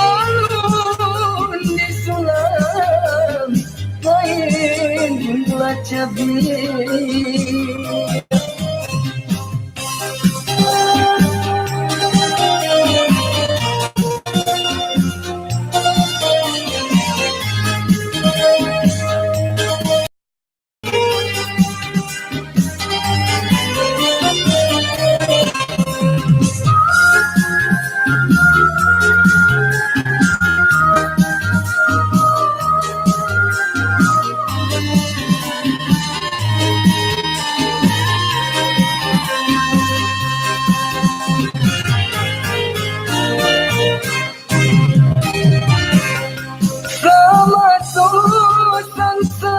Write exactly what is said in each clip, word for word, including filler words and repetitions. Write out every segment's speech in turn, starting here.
Alun disulam, lain lah cabi. Samaso sansai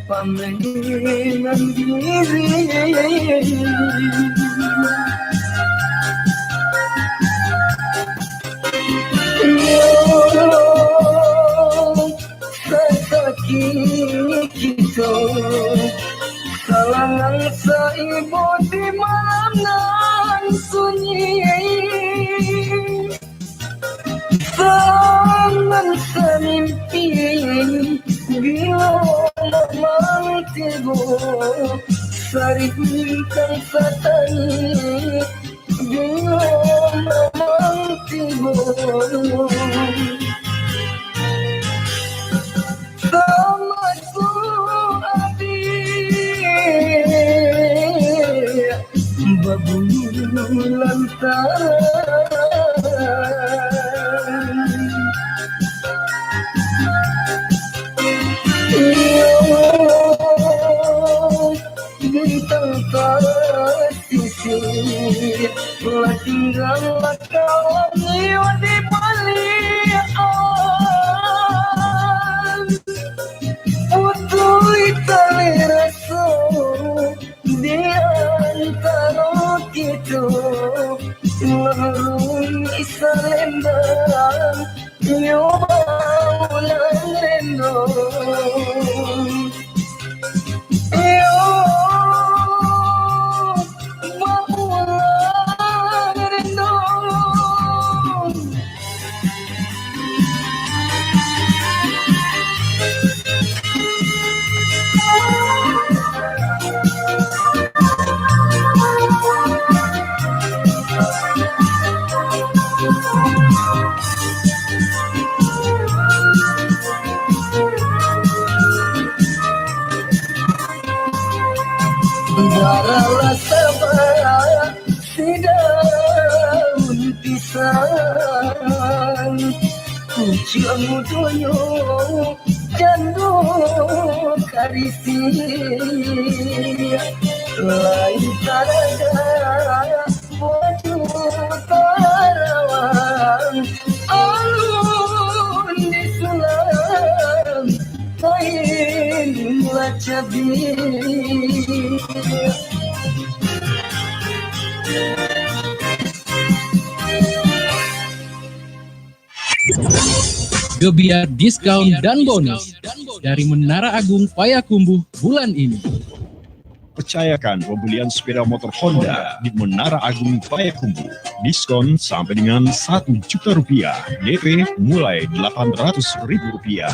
pamenan diri. Yo, sasakik kito, salangang saibo di malam nan sunyi. Sanan samimpi, bilo mamang tibo, sarintang satani, bilo mamang tibo. Samaso ati babunyi lantang. Iyo, bintang tasisik, lah tingga lah kawan iyo di baliak an. Putuih tali raso di antaro kito, lah rumik salendang, iyo baulang rendo. Iyo baulang rendo. Baralah sabar si daun pisang, pucuak mudonyo cando karisi, lai tarada baju tarawang, alun disulam, kain lah cabi. Gebiar diskon dan bonus dari Menara Agung Payakumbuh bulan ini. Percayakan pembelian sepeda motor Honda di Menara Agung Payakumbuh. Diskon sampai dengan satu juta rupiah. D P mulai delapan ratus ribu rupiah.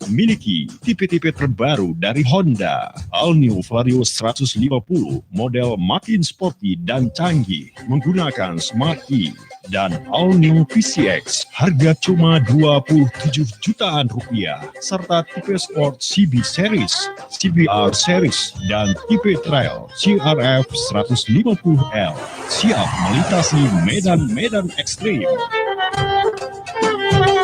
Miliki tipe-tipe terbaru dari Honda. All New Vario seratus lima puluh, model makin sporty dan canggih, menggunakan Smart E, dan All New V C X, harga cuma dua puluh tujuh jutaan rupiah, serta tipe sport C B Series, C B R Series, dan tipe trail C R F seratus lima puluh L, siap melintasi medan-medan ekstrim.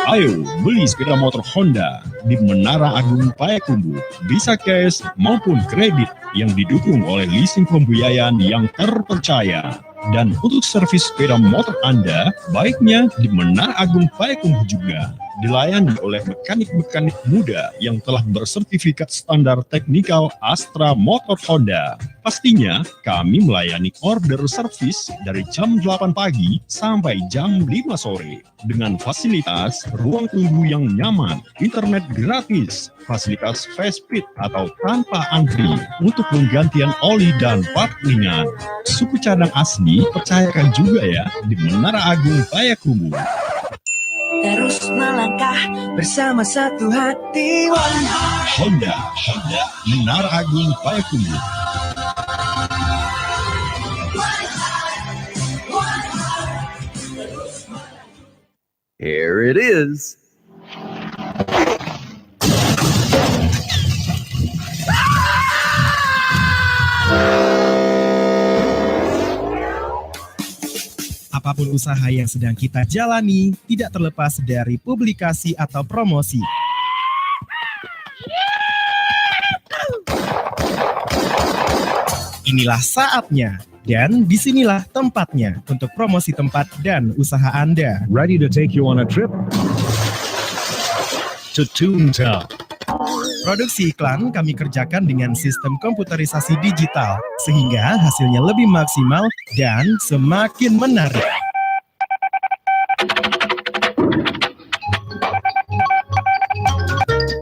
Ayo, beli sepeda motor Honda di Menara Agung Payakumbuh, bisa cash maupun kredit, yang didukung oleh leasing pembiayaan yang terpercaya. Dan untuk servis sepeda motor Anda, baiknya di Menara Agung Payakumbuh juga. Dilayani oleh mekanik-mekanik muda yang telah bersertifikat standar teknikal Astra Motor Honda. Pastinya, kami melayani order servis dari jam delapan pagi sampai jam lima sore. Dengan fasilitas ruang tunggu yang nyaman, internet gratis, fasilitas fast feed atau tanpa antri untuk penggantian oli dan part ringan. Suku cadang asli, percayakan juga ya, di Menara Agung Payakumbuh. Terus melangkah bersama satu hati. Honda, Honda, Menara Agung Payakumbuh. Here it is. Apapun usaha yang sedang kita jalani, tidak terlepas dari publikasi atau promosi. Inilah saatnya. Dan di sinilah tempatnya untuk promosi tempat dan usaha Anda. Ready to take you on a trip? To Toontown. Produksi iklan kami kerjakan dengan sistem komputerisasi digital, sehingga hasilnya lebih maksimal dan semakin menarik.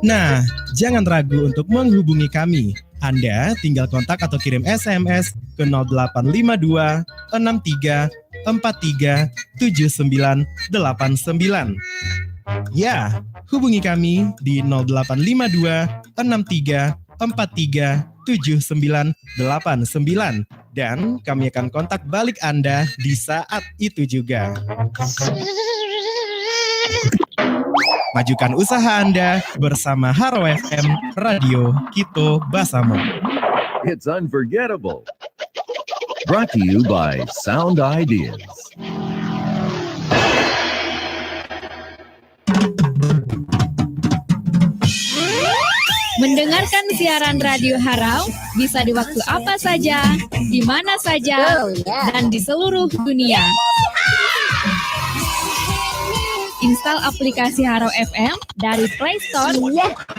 Nah, jangan ragu untuk menghubungi kami. Anda tinggal kontak atau kirim S M S ke nol delapan lima dua enam tiga empat tiga tujuh sembilan delapan sembilan. Ya, hubungi kami di nol delapan lima dua enam tiga empat tiga tujuh sembilan delapan sembilan. Dan kami akan kontak balik Anda di saat itu juga. Majukan usaha Anda bersama Haro F M, Radio Kito Basamo. It's unforgettable. Brought to you by Sound Ideas. Mendengarkan siaran Radio Harau bisa di waktu apa saja, di mana saja, dan di seluruh dunia. Install aplikasi Harau F M dari Play Store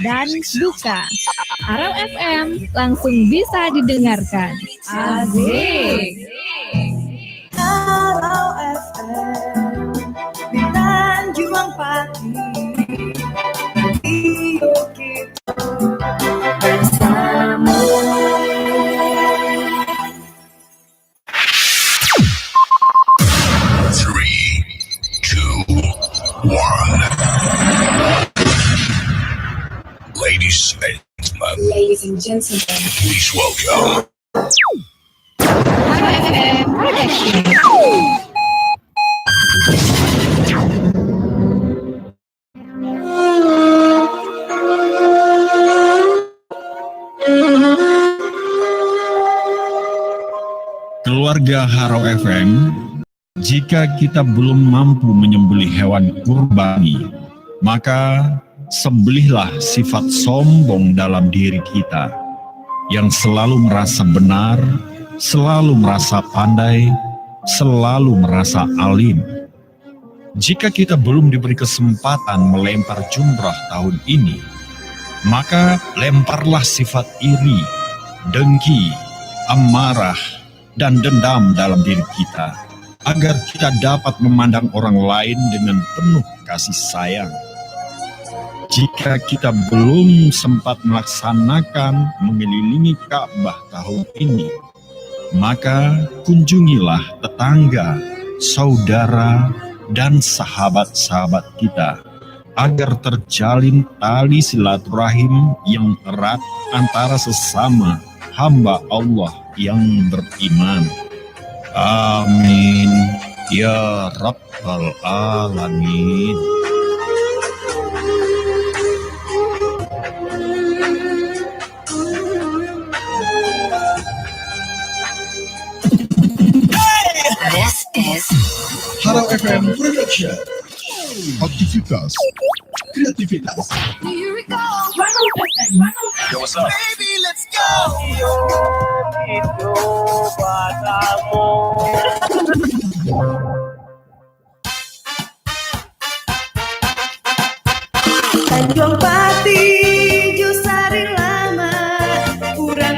dan buka Harau F M, langsung bisa didengarkan. Asik. Kalau F M di Tanjuang Pati, radio kita bersama. Three, two, one. Ladies and gentlemen. Ladies and gentlemen. Please welcome Haro F M Production. Keluarga Haro F M, jika kita belum mampu menyembelih hewan kurbani, maka sembelihlah sifat sombong dalam diri kita, yang selalu merasa benar, selalu merasa pandai, selalu merasa alim. Jika kita belum diberi kesempatan melempar jumrah tahun ini, maka lemparlah sifat iri, dengki, amarah, dan dendam dalam diri kita, agar kita dapat memandang orang lain dengan penuh kasih sayang. Jika kita belum sempat melaksanakan mengelilingi Ka'bah tahun ini, maka kunjungilah tetangga, saudara, dan sahabat-sahabat kita, agar terjalin tali silaturahim yang erat antara sesama hamba Allah yang beriman. Amin, ya Rabbal Alamin. This is Haro F M Production. Aktivitas, kreativitas. Yo, what's up? Baby, let's go. Tanjuang Pati jo Sari Lama, urang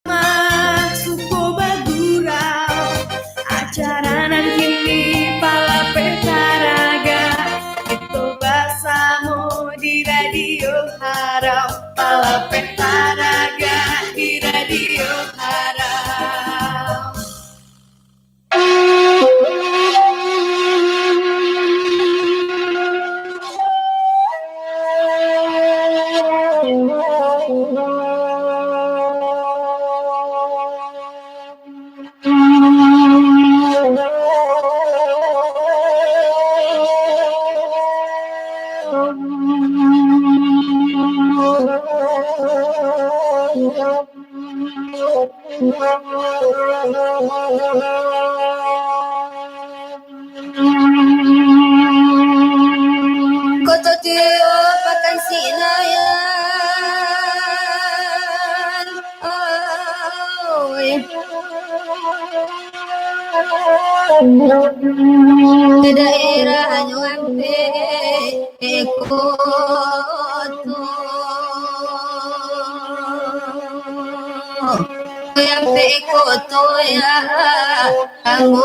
mah suko bagurau. Acara nan kini palapeh taraga, kito basamo di Radio Harau. Palapeh taraga di Radio Harau. Koto Tio Pakan Sinayan, oi. Daerah nyo ampek koto. Ampek koto ya, ambo.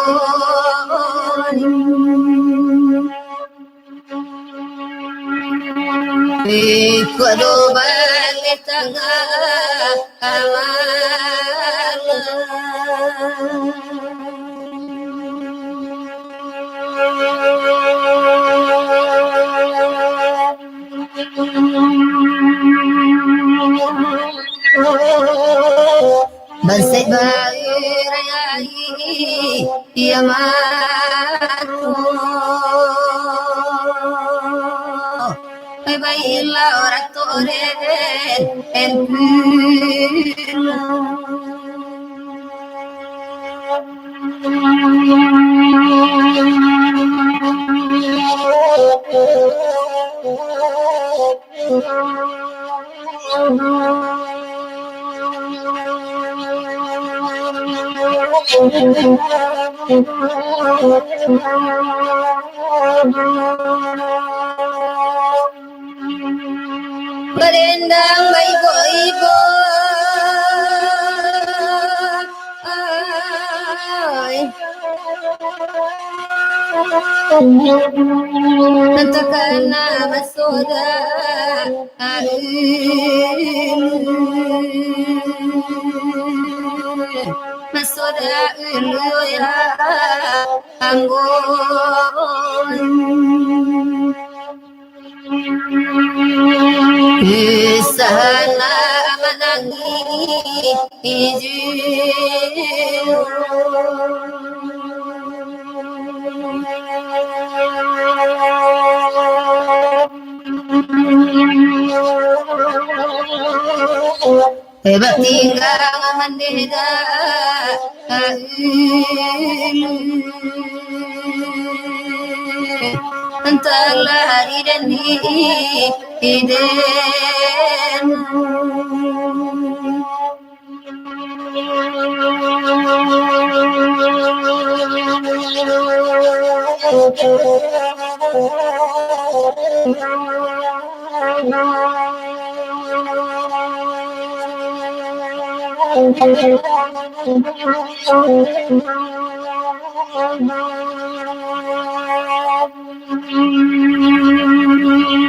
Ikua do baleh tangah malam. Bansaik bae rayai, iyo mah. Bailah urang tuo den, den pulang. Badendang baibo-ibo. Ai. Takana basoda. Masoda ulu ya ambo. Di sana manangis. Hebat tinggal mandeda. Entahlah hari dan di, di den.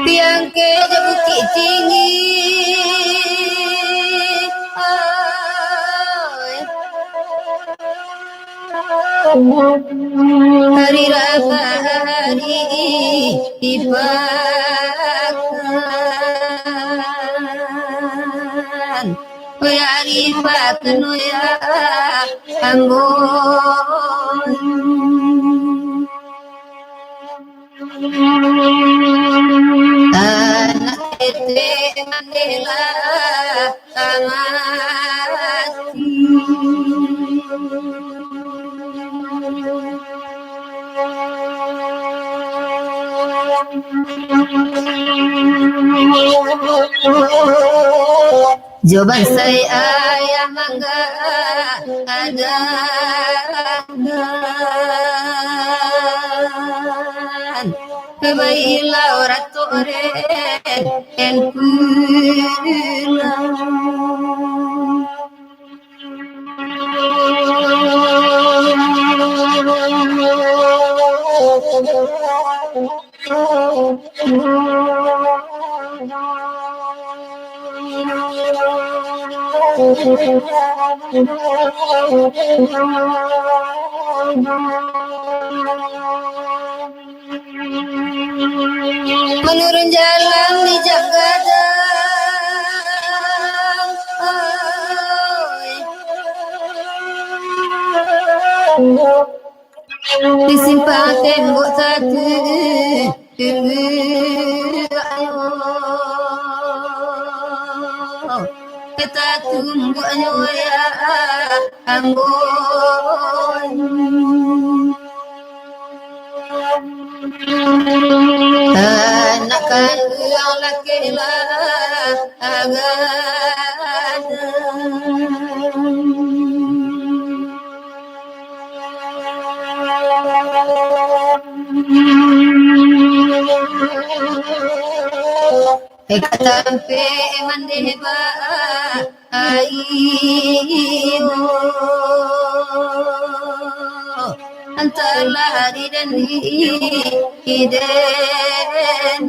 Piangke jo Bukik Tinggi. Hari Rama hari Ipakan. Oi, ari pakan, oi, ambo. Anak tete mandela mati. Jo bansai ayah mangga ada. Bailau ratok rel pulang. Manurun jalan di Jagadang, oi. Di simpang tembok tatu, ayo. Ka tatumbuahnyo ya ambo. Anak kanduang laki lah gadang. Ka tampek mandeh ba aia. Antahlah di den di den.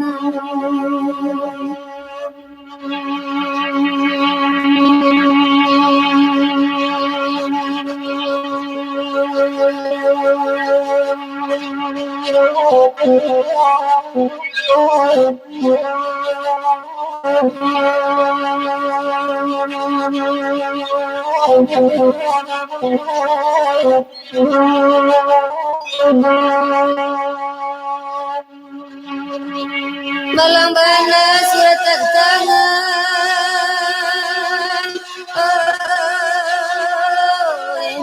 Malang bana surat tangan, oi.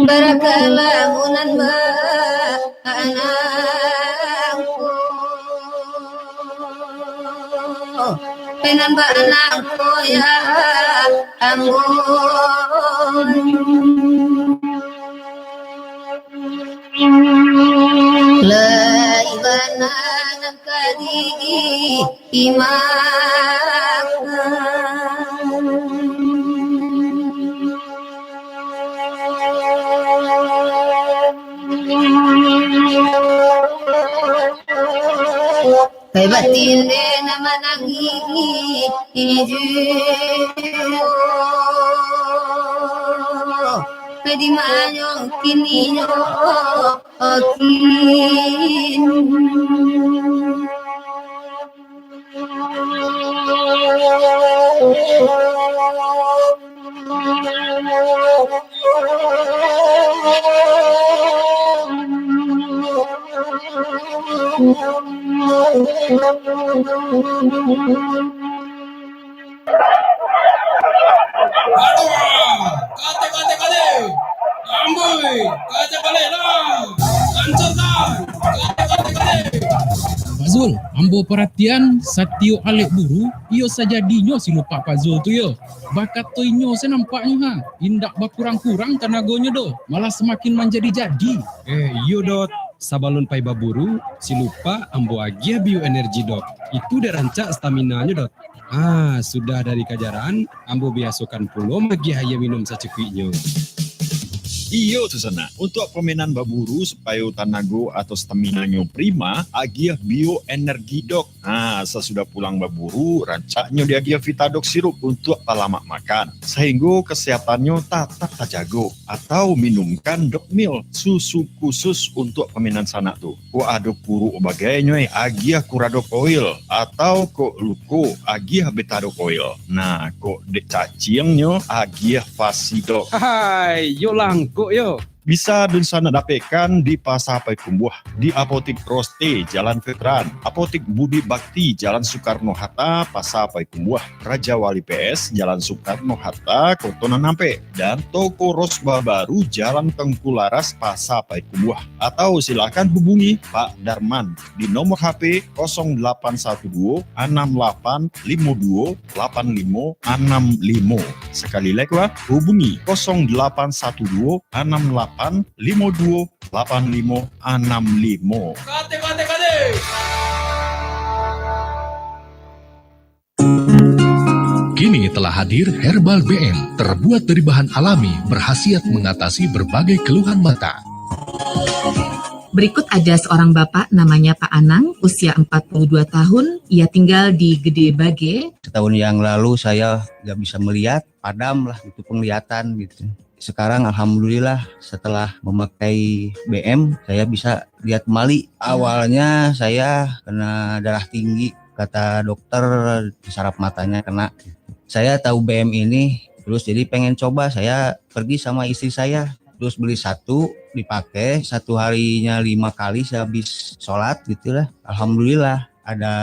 Barakalamunan ba anangku. Penan ba anangku ya ambo. Lai bana nan ka diimakan. Kai batin den manangih juo. Kai di manyo kininyo kini. Aduh, kate, kate, kate. Amboi, kate, kate lah. Lancarkan. Kate, kate, kate. Pak Zul, ambo paratian, satiok alek buru, iyo sajadinyo si Lupak Pak Zul tu yo. Bakato inyo se nampaknyo ha, indak bakurang-kurang tanagonyo doh, malah samakin manjadi-jadi. Eh, iyo, Dot. Sabalun pai baburu, si Lupak ambo agiah Bio Energy, Dot. Itu dek rancak staminanyo, Dot. Ah, sudah dari kajaran, ambo biasokan pulo magiah aia minum sacukuiknyo. Iyo tu, Sanak. Untuak pamenan baburu supayo tanago atau staminanyo prima, agiah Bio Energy, Dok. Ha, sasudah pulang baburu, rancaknyo diagiah Vitadoc sirup untuak palamak makan, sahinggo kasehatannyo tatap tajago. Atau minumkan Doc Milk, susu khusus untuak pamenan sanak tu. Kok ado kuruak bagainyo, eh, agiah Curadoc Oil. Atau kok luko, agiah Betadoc Oil. Nah, kok dek caciangnyo, agiah Fasidoc. Hai, yo langkok yo. Bisa dunsanak dapekkan di Pasa Payakumbuah, di Apotik Roste, Jalan Veteran, Apotik Budi Bakti, Jalan Soekarno Hatta, Pasa Payakumbuah, Raja Wali P S, Jalan Soekarno Hatta, Koto Nan Ampek, dan Toko Rosba Baru, Jalan Tengku Laras, Pasa Payakumbuah. Atau silakan hubungi Pak Darman di nomor H P kosong delapan satu dua, anam lapan limo dua, lapan limo anam limo. Sakali lai, Pak, hubungi kosong delapan satu dua, anam lapan lapan limo duo lapan limo anam limo. Kini telah hadir Herbal B M, terbuat dari bahan alami, berkhasiat mengatasi berbagai keluhan mata. Berikut ada seorang bapak namanya Pak Anang, usia empat puluh dua tahun, ia tinggal di Gede Bage. Setahun yang lalu saya nggak bisa melihat, padam lah itu penglihatan gitu. Sekarang alhamdulillah setelah memakai B M, saya bisa lihat kembali. Awalnya saya kena darah tinggi, kata dokter, saraf matanya kena. Saya tahu B M ini, terus jadi pengen coba, saya pergi sama istri saya. Terus beli satu, dipakai, satu harinya lima kali sehabis sholat gitu lah. Alhamdulillah, ada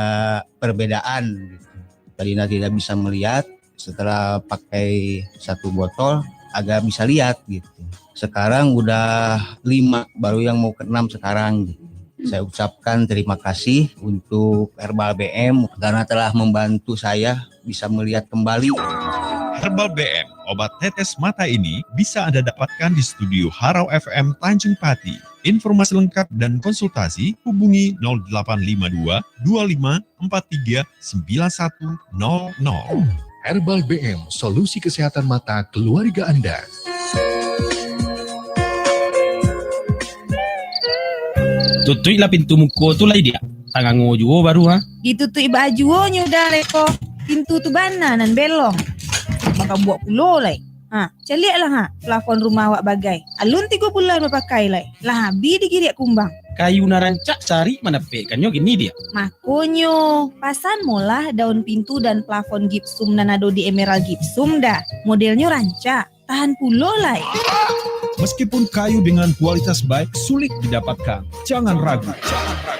perbedaan gitu. Tadinya tidak bisa melihat, setelah pakai satu botol, agak bisa lihat gitu. Sekarang udah lima, baru yang mau keenam sekarang gitu. Saya ucapkan terima kasih untuk Herbal B M karena telah membantu saya bisa melihat kembali. Herbal B M, obat tetes mata ini bisa Anda dapatkan di studio Harau F M Tanjung Pati. Informasi lengkap dan konsultasi hubungi nol delapan lima dua, dua lima empat tiga, sembilan satu nol nol. Herbal B M, solusi kesehatan mata keluarga Anda. Tutuiklah pintu muko tu lai, Diak. Tangango juo baru, ha. Ditutuik baa juo nyo dah leko. Pintu tu bana nan belong. Maka buak pulo lai. Ha, caliaklah ha, plafon rumah awak bagai. Alun tigo bulan bapakai lai. Lah abih digiriak kumbang. Kayu nan rancak cari mandapekkannyo kini, Diak. Makonyo, pasan molah daun pintu dan plafon gipsum nan ado di Emerald Gipsum dah. Modelnyo rancak, tahan pulo lai. Meskipun kayu dengan kualitas baik sulit didapatkan, jangan ragu.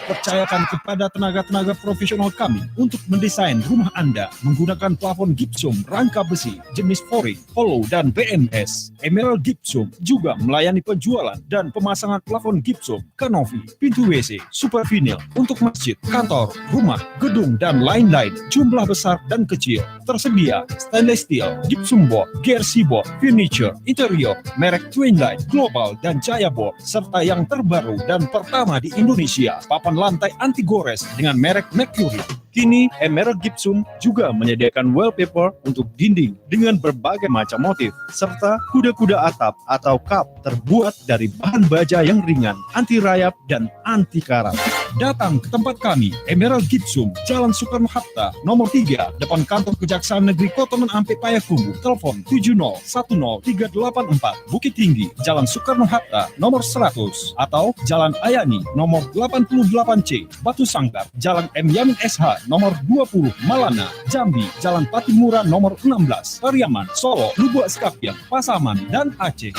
Percayakan kepada tenaga-tenaga profesional kami untuk mendesain rumah Anda menggunakan plafon gipsum rangka besi jenis foring, hollow, dan B M S. Emerald Gipsum juga melayani penjualan dan pemasangan plafon gipsum, kanopi, pintu W C, super vinyl untuk masjid, kantor, rumah, gedung, dan lain-lain, jumlah besar dan kecil. Tersedia stainless steel, gypsum board, G R C board, furniture, interior, merek Twinlight, Global, dan Jaya Board, serta yang terbaru dan pertama di Indonesia, papan lantai anti gores dengan merek Mercury. Kini, Emerald Gipsum juga menyediakan wallpaper untuk dinding dengan berbagai macam motif, serta kuda-kuda atap atau cup terbuat dari bahan baja yang ringan, anti rayap, dan anti karat. Datang ke tempat kami, Emerald Gipsum, Jalan Soekarno-Hatta, nomor tiga, depan kantor Kejaksaan Negeri Kota Nan Ampek Payakumbuh. Telepon tujuh nol satu nol tiga delapan empat, Bukittinggi, Jalan Soekarno-Hatta, nomor seratus, atau Jalan Ayani, nomor delapan puluh delapan C, Batu Sanggar, Jalan M Yamin S H, nomor dua puluh, Malana, Jambi, Jalan Pattimura, nomor enam belas, Pariaman, Solok, Lubuak Sikapiang, Pasaman, dan Aceh.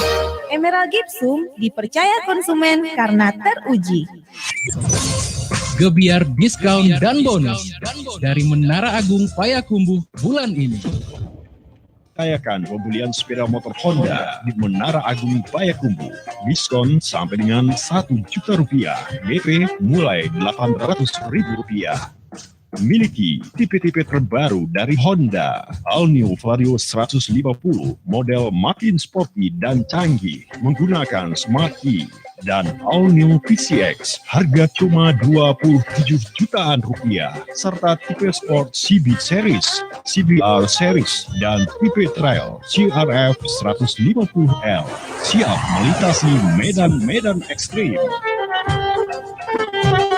Emerald Gipsum dipercaya konsumen karena teruji. Gebyar diskon dan bonus dari Menara Agung Payakumbuh bulan ini. Rayakan pembelian sepeda motor Honda di Menara Agung Payakumbuh. Diskon sampai dengan satu juta rupiah, D P mulai delapan ratus ribu rupiah. Miliki tipe-tipe terbaru dari Honda, All New Vario seratus lima puluh, model makin sporty dan canggih, menggunakan smart key, dan All New V C X, harga cuma dua puluh tujuh jutaan rupiah, serta tipe sport C B Series, C B R Series, dan tipe trail C R F seratus lima puluh L. Siap melintasi medan-medan ekstrim.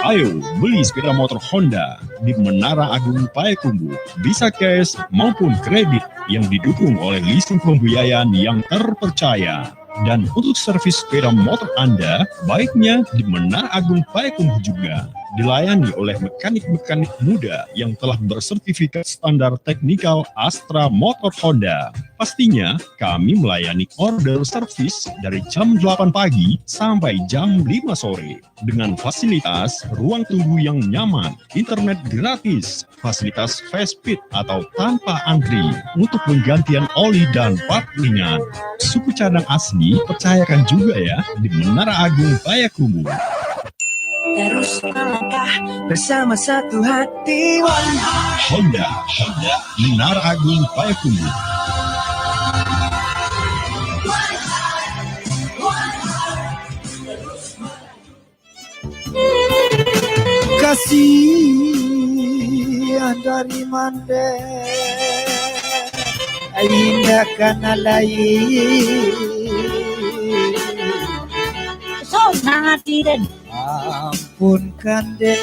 Ayo, beli sepeda motor Honda di Menara Agung Payakumbuh. Bisa cash maupun kredit yang didukung oleh lisin pembiayaan yang terpercaya. Dan untuk servis sepeda motor Anda, baiknya di Menara Agung Payakumbuh juga. Dilayani oleh mekanik-mekanik muda yang telah bersertifikat standar teknikal Astra Motor Honda. Pastinya, kami melayani order servis dari jam delapan pagi sampai jam lima sore. Dengan fasilitas ruang tunggu yang nyaman, internet gratis, fasilitas fast speed atau tanpa antri. Untuk penggantian oli dan part ringan, suku cadang asli, percayakan juga ya, di Menara Agung Payakumbuh. Terus melangkah bersama satu hati. Honda, Honda, Menara Agung Payakumbuh. Kasihan dari mandeh, indak kana lai. Sonang ati den. Ampunkan den,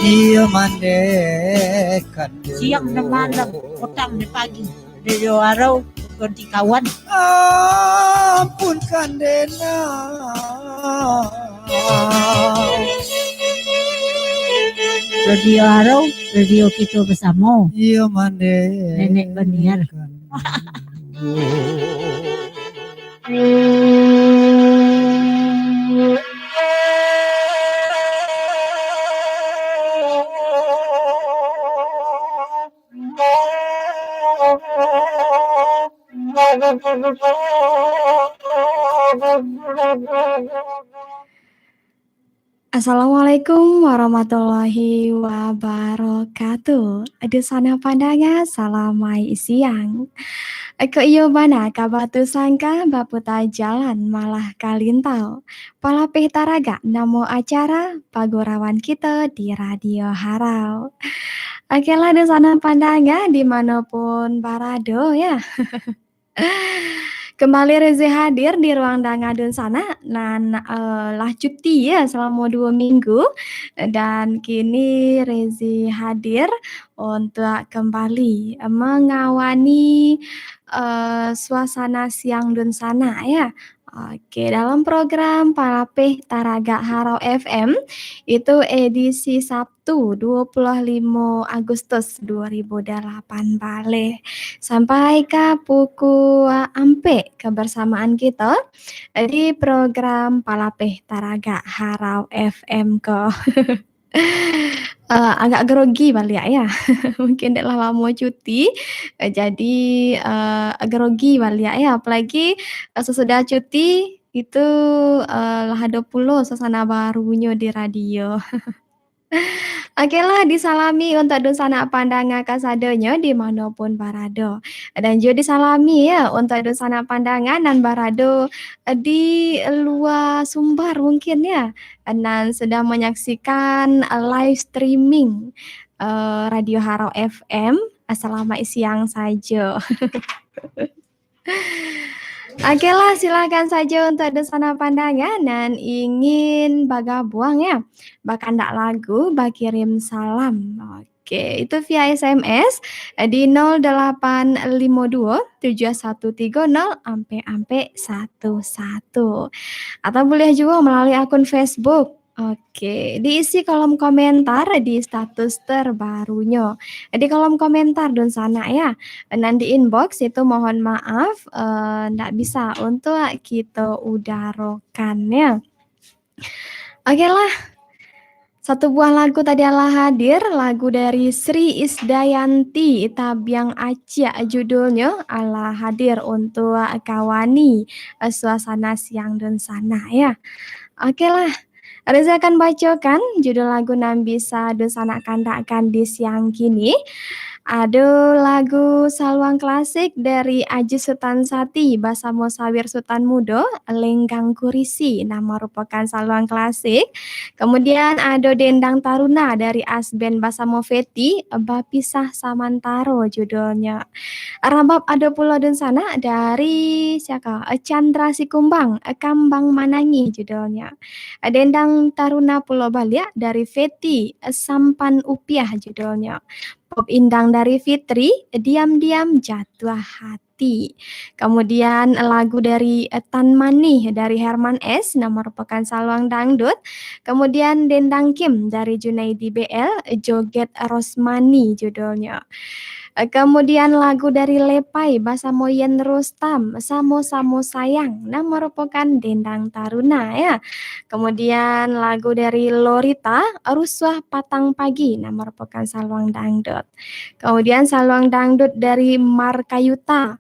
iyo mandeh kan. Siang dan malam, petang dan pagi. Dari harau ganti kawan. Ampunkan den. Radio Harau, radio kito basamo. Iyo mandeh. Nenek Baniar. Assalamualaikum warahmatullahi wabarakatuh. Dunsanak pandanga, salamaik siang. Kok iyo bana kaba tu sangka, baputa jalan malah kalintau. Palapeh taragak namo acara pagurawan kito di Radio Harau. Oke lah, dunsanak pandanga, di mano pun barado, ya. Kembali Rezi hadir di ruang danga dunsanak, nan, eh, lah cuti, ya, salamo duo minggu. Dan kini Rezi hadir untuk kembali, eh, mangawani, eh, suasana siang dunsanak, ya. Oke, dalam program Palapeh Taragak Harau F M, itu edisi Sabtu, duo puluh limo Agustus duo ribu dalapan baleh. Sampai ka pukua ampek kebersamaan kito di program Palapeh Taragak Harau F M ko. Eh, agak grogi baliak, ya. Mungkin dek lah lamo cuti, eh, jadi, eh, grogi baliak, ya. Apalagi, eh, sasudah cuti itu, eh, lah ado pulo suasana barunyo di radio. Oke lah, disalami untuk dunsanak pandanga kasadonyo di mano pun barado. Dan juo disalami, ya, untuk dunsanak pandanga nan barado, eh, di lua Sumbar mungkin, ya, nan sedang manyaksikan, eh, live streaming, eh, Radio Harau F M. Salamaik siang sajo. Oke lah, silakan sajo untuk dunsanak pandanga nan ingin bagabuang, ya, bakandak lagu, bakirim salam. Oke, itu via S M S di nol dalapan limo duo tujuah satu tigo nol ampek ampek satu satu. Atau buliah juo malalui akun Facebook. Oke, diisi kolom komentar di status terbarunyo. Di kolom komentar dunsanak, ya. Nan di inbox itu, mohon maaf, eh, ndak bisa untuk kito udarokan, ya. Oke lah. Satu buah lagu tadi alah hadir, lagu dari Sri Isdayanti, Tabiang Aciak judulnyo, alah hadir untuk kawani, eh, suasana siang dunsanak, ya. Oke lah. Reza akan bacokan judul lagu nan bisa dunsanak kandakkan di siang kini. Ado lagu saluang klasik dari Aji Sutan Sati basamo Sawir Sutan Mudo, Lenggang Kurisi, nan marupokan saluang klasik. Kemudian ado Dendang Taruna dari Asben basamo Feti, Bapisah Samantaro judulnyo. Rabab ado pulo dunsanak dari siapa? Chandra Sikumbang, Kambang Manangih judulnyo. Dendang Taruna pulo baliak dari Feti, Sampan Upiah judulnyo. Pop Indang dari Fitri, Diam-diam Jatuah Hati. Kemudian lagu dari, eh, Tan Manih dari Herman S, nan marupokan saluang dangdut. Kemudian Dendang Kim dari Junaidi B L, Joget Rosmani judulnyo. Eh, kemudian lagu dari Lepai basamo Yen Rustam, Samo-Samo Sayang, nan marupokan Dendang Taruna, ya. Kemudian lagu dari Lorita, Rusuah Patang Pagi, nan marupokan saluang dangdut. Kemudian saluang dangdut dari Markayuta,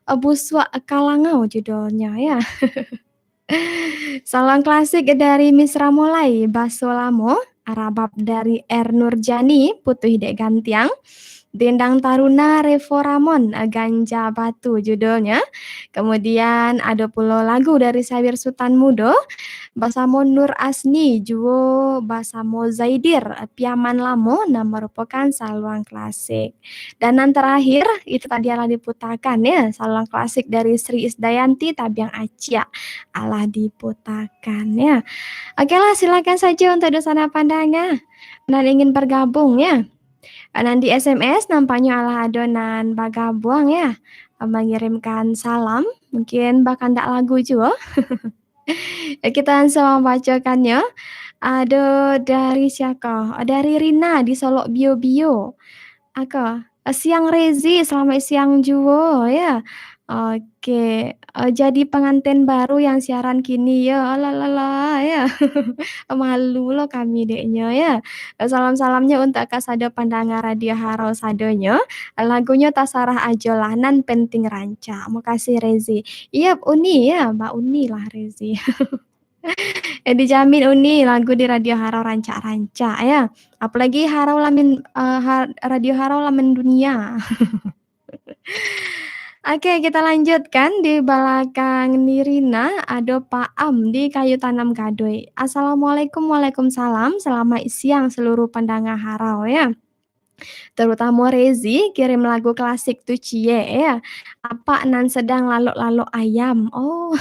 eh, Busuak Kalangau judulnyo, ya. Saluang klasik dari Misra Molai, Baso Lamo, Rabab dari R Nurjani, Putuih Dek Gantiang. Dendang Taruna Revo Ramon, eh, Ganja Batu judulnya. Kemudian ado pulo lagu dari Syawir Sutan Mudo basamo Nur Asni, juo basamo Zaidir, eh, Piaman Lamo, nan marupokan saluang klasik. Dan nan terakhir, itu tadi alah diputakan ya, saluang klasik dari Sri Isdayanti, Tabiang Aciak, alah diputakan ya. Oke lah, silakan saja untuk dunsanak pandanga nan ingin bergabung ya. Nan di S M S nampaknyo alah ado nan bagabuang ya, mangirimkan salam, mungkin bakandak lagu juo. Kita langsung mambacokannyo. Ado dari siako? Dari Rina di Solok Bio-Bio. Ako, siang Rezi, selamat siang juo ya. Oke, eh, jadi pengantin baru yang siaran kini ya. Alalala ya. Malu lo kami deknyo ya. Eh, salam-salamnyo untuk kasado pandanga Radio Harau sadonyo. Lagunyo tasarah ajo lah, nan penting rancak. Makasih Rezi. Iya, Uni ya, Mbak Uni lah Rezi. Eh, dijamin Uni lagu di Radio Harau rancak-rancak ya. Apalagi Harau Lamin, eh, Har-, Radio Harau Lamin Dunia. Oke, kita lanjutkan. Di balakang Nirina ado Pak Am di Kayu Tanam Gadoi. Assalamualaikum, waalaikumsalam. Selamat siang seluruh pandanga Harau ya. Terutamo Rezi kirim lagu klasik tu ciek ya. Apak nan sedang lalok-lalok ayam. Oh.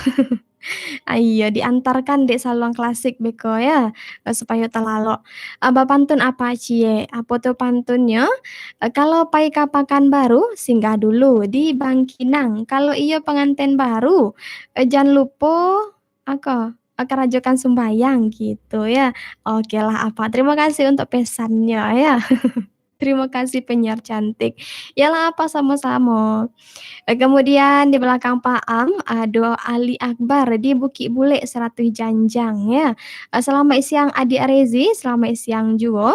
Iyo, diantarkan dek saluang klasik beko ya, eh, supayo talalok. Ah, bapantun apa ciek? Apo tu pantunnyo? Eh, kalau pai ka Pakanbaru, singgah dulu di Bangkinang. Kalau iyo panganten baru, eh, jan lupo, ako, eh, karajokan sumbayang gitu ya. Oke lah, Apa. Terima kasih untuk pesannyo ya. Terima kasih penyiar cantik. Yalah, Apa, samo-samo. Eh, kemudian di balakang Pak Am, ado Ali Akbar di Bukik Bulek Saratuih Janjang, ya. Eh, selamat siang, Adik Rezi. Selamat siang juo.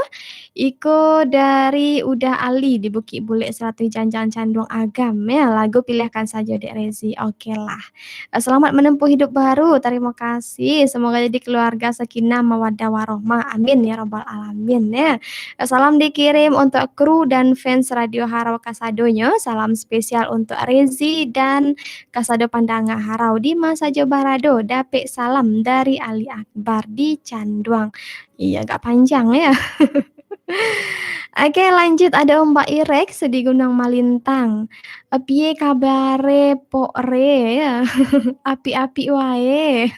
Iko dari Uda Ali di Bukik Bulek Saratuih Janjang, Canduang Agam, ya. Lagu piliahkan sajo, Dek Rezi. Oke lah. Eh, selamat menempuh hidup baru. Terima kasih. Semoga jadi keluarga sakinah, mawaddah, warohmah. Amin ya rabbal alamin, ya. Eh, salam dikirim untuk kru dan fans Radio Harau kasadonyo. Salam spesial untuk Rezi dan kasado pandanga Harau di ma sajo barado. Dapek salam dari Ali Akbar di Canduang. Iya, agak panjang, ya. Oke, lanjut ada Mbak Irex di Gunung Malintang. Eh, piye kabare, Pok Re, ya? Apik-apik wae.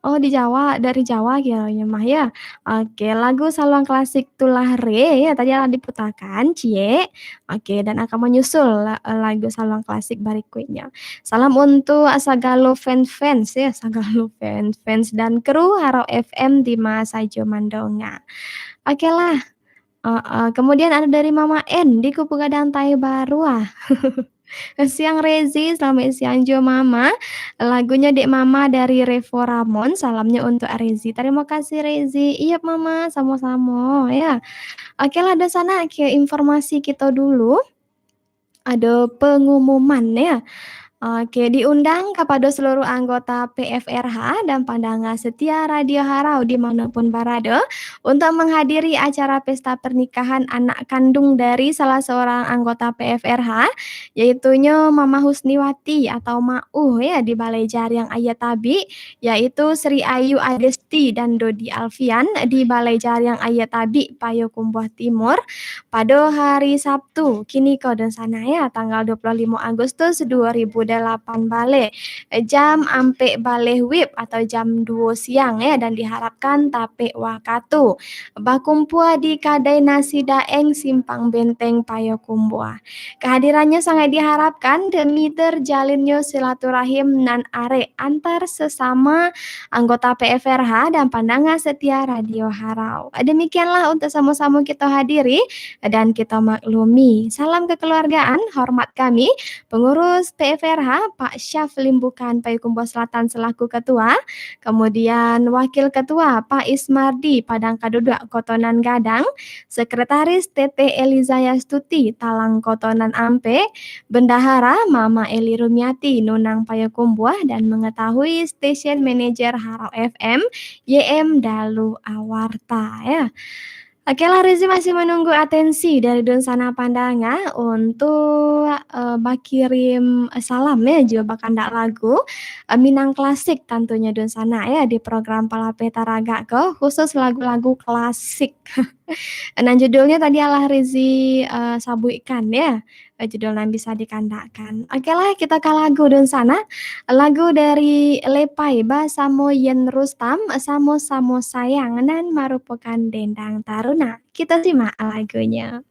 Oh, di Jawa, dari Jawa kiranya mah, ya. Oke, lagu saluang klasik Tulah Re, ya, tadi lah diputakan, ciek. Oke, dan akan menyusul la-, lagu saluang klasik berikutnya. Salam untuk sagalo fans-fans, ya, sagalo fans-fans dan kru Harau F M di ma sajo mandonga. Oke lah. Heeh. Kemudian ada dari Mama N di Kupu Gadang Tae Baru, ah. Siang Rezi, selamat siang juo Mama. Lagunyo Dek Mama dari Revo Ramon, salamnyo untuk Rezi. Terima kasih Rezi. Iya Mama, samo-samo ya. Oke lah, dunsanak, ke informasi kito dulu. Ada pengumuman ya. Oke, diundang kepada seluruh anggota P F R H dan pandanga setia Radio Harau di mana pun barada untuk menghadiri acara pesta pernikahan anak kandung dari salah seorang anggota P F R H, yaitunyo Mama Husniwati atau Mak Uh ya, di Balai Jariang Aia Tabik, yaitu Sri Ayu Adesti dan Dodi Alfian di Balai Jariang Aia Tabik, Payokumbuah Timur, pado hari Sabtu, kiniko dunsanak ya, tanggal dua puluh limo Agustus dua ribu delapan baleh, jam ampek baleh wib atau jam duo siang ya, dan diharapkan tapek wakatu. Bakumpua di Kadai Nasi Daeng Simpang Benteng Payokumbuah. Kehadirannya sangat diharapkan demi terjalinnyo silaturahim nan arek antar sesama anggota P F R H dan pandanga setia Radio Harau. Demikianlah untuk samo-samo kito hadiri dan kito maklumi. Salam kekeluargaan, hormat kami, pengurus P F R H, Pak Syaf Limbukan Payokumbuah Selatan selaku ketua, kemudian wakil ketua, Pak Ismardi Padang Kaduduak Koto Nan Gadang, sekretaris Teteh Eliza Yastuti Talang Koto Nan Ampek, bendahara Mama Eli Rumiati Nunang Payokumbuah, dan mengetahui station manager Harau F M, Y M Dalu Awarta, ya. Oke lah, Rizi masih menunggu atensi dari dunsanak pandanga untuk, eh, bakirim, eh, salam ya, juga bakandak lagu, eh, Minang klasik tantunya dunsanak ya, di program Palapeh Taragak ko, khusus lagu-lagu klasik. Nan judulnya tadi alah Rizi, eh, sabuikkan ya, eh, judul nan bisa dikandakkan. Oke lah, kita ka lagu dunsanak. Lagu dari Lepai basamo Yen Rustam, Samo-Samo Sayang, nan marupokan dendang taruna. Kita simak lagunya.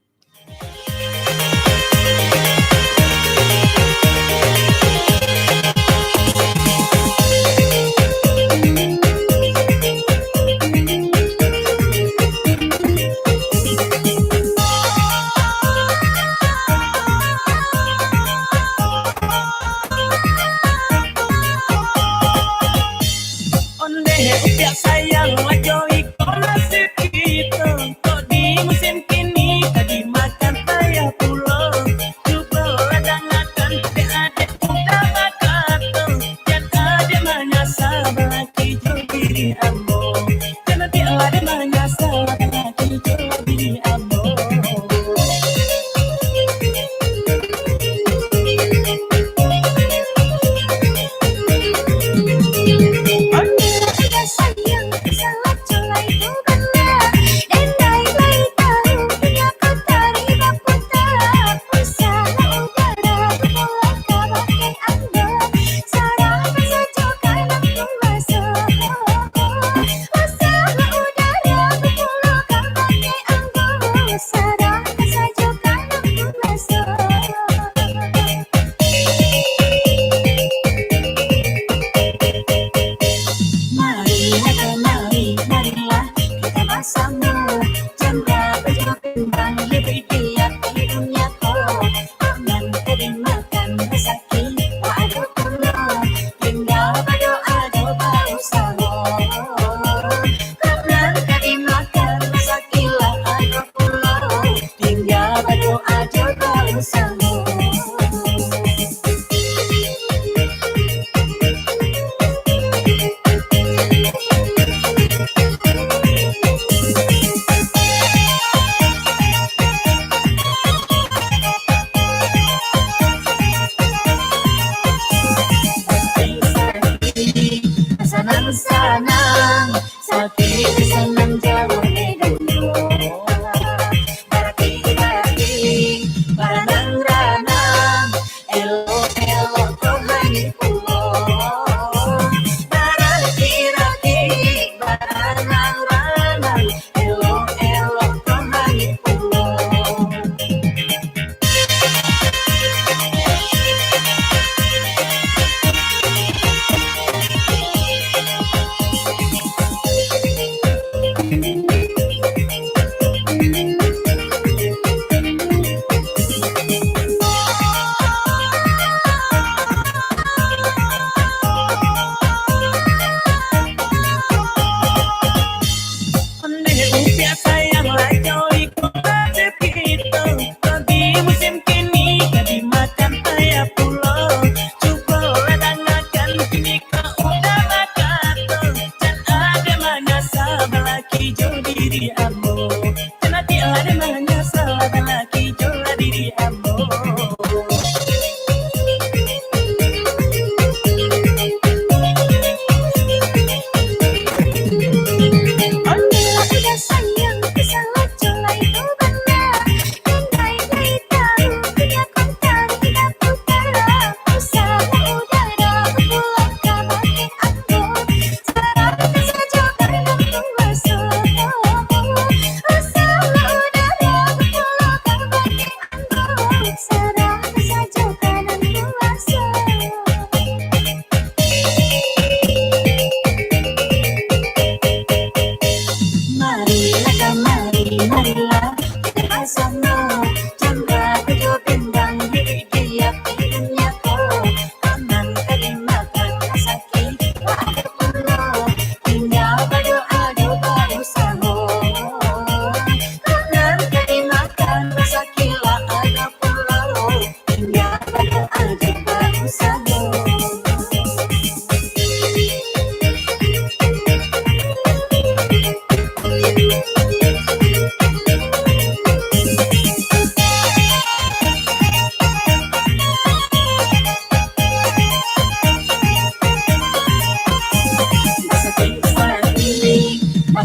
Ondeh upiak sayang, wajo iko nasib kito. Kok di musim kini, ka di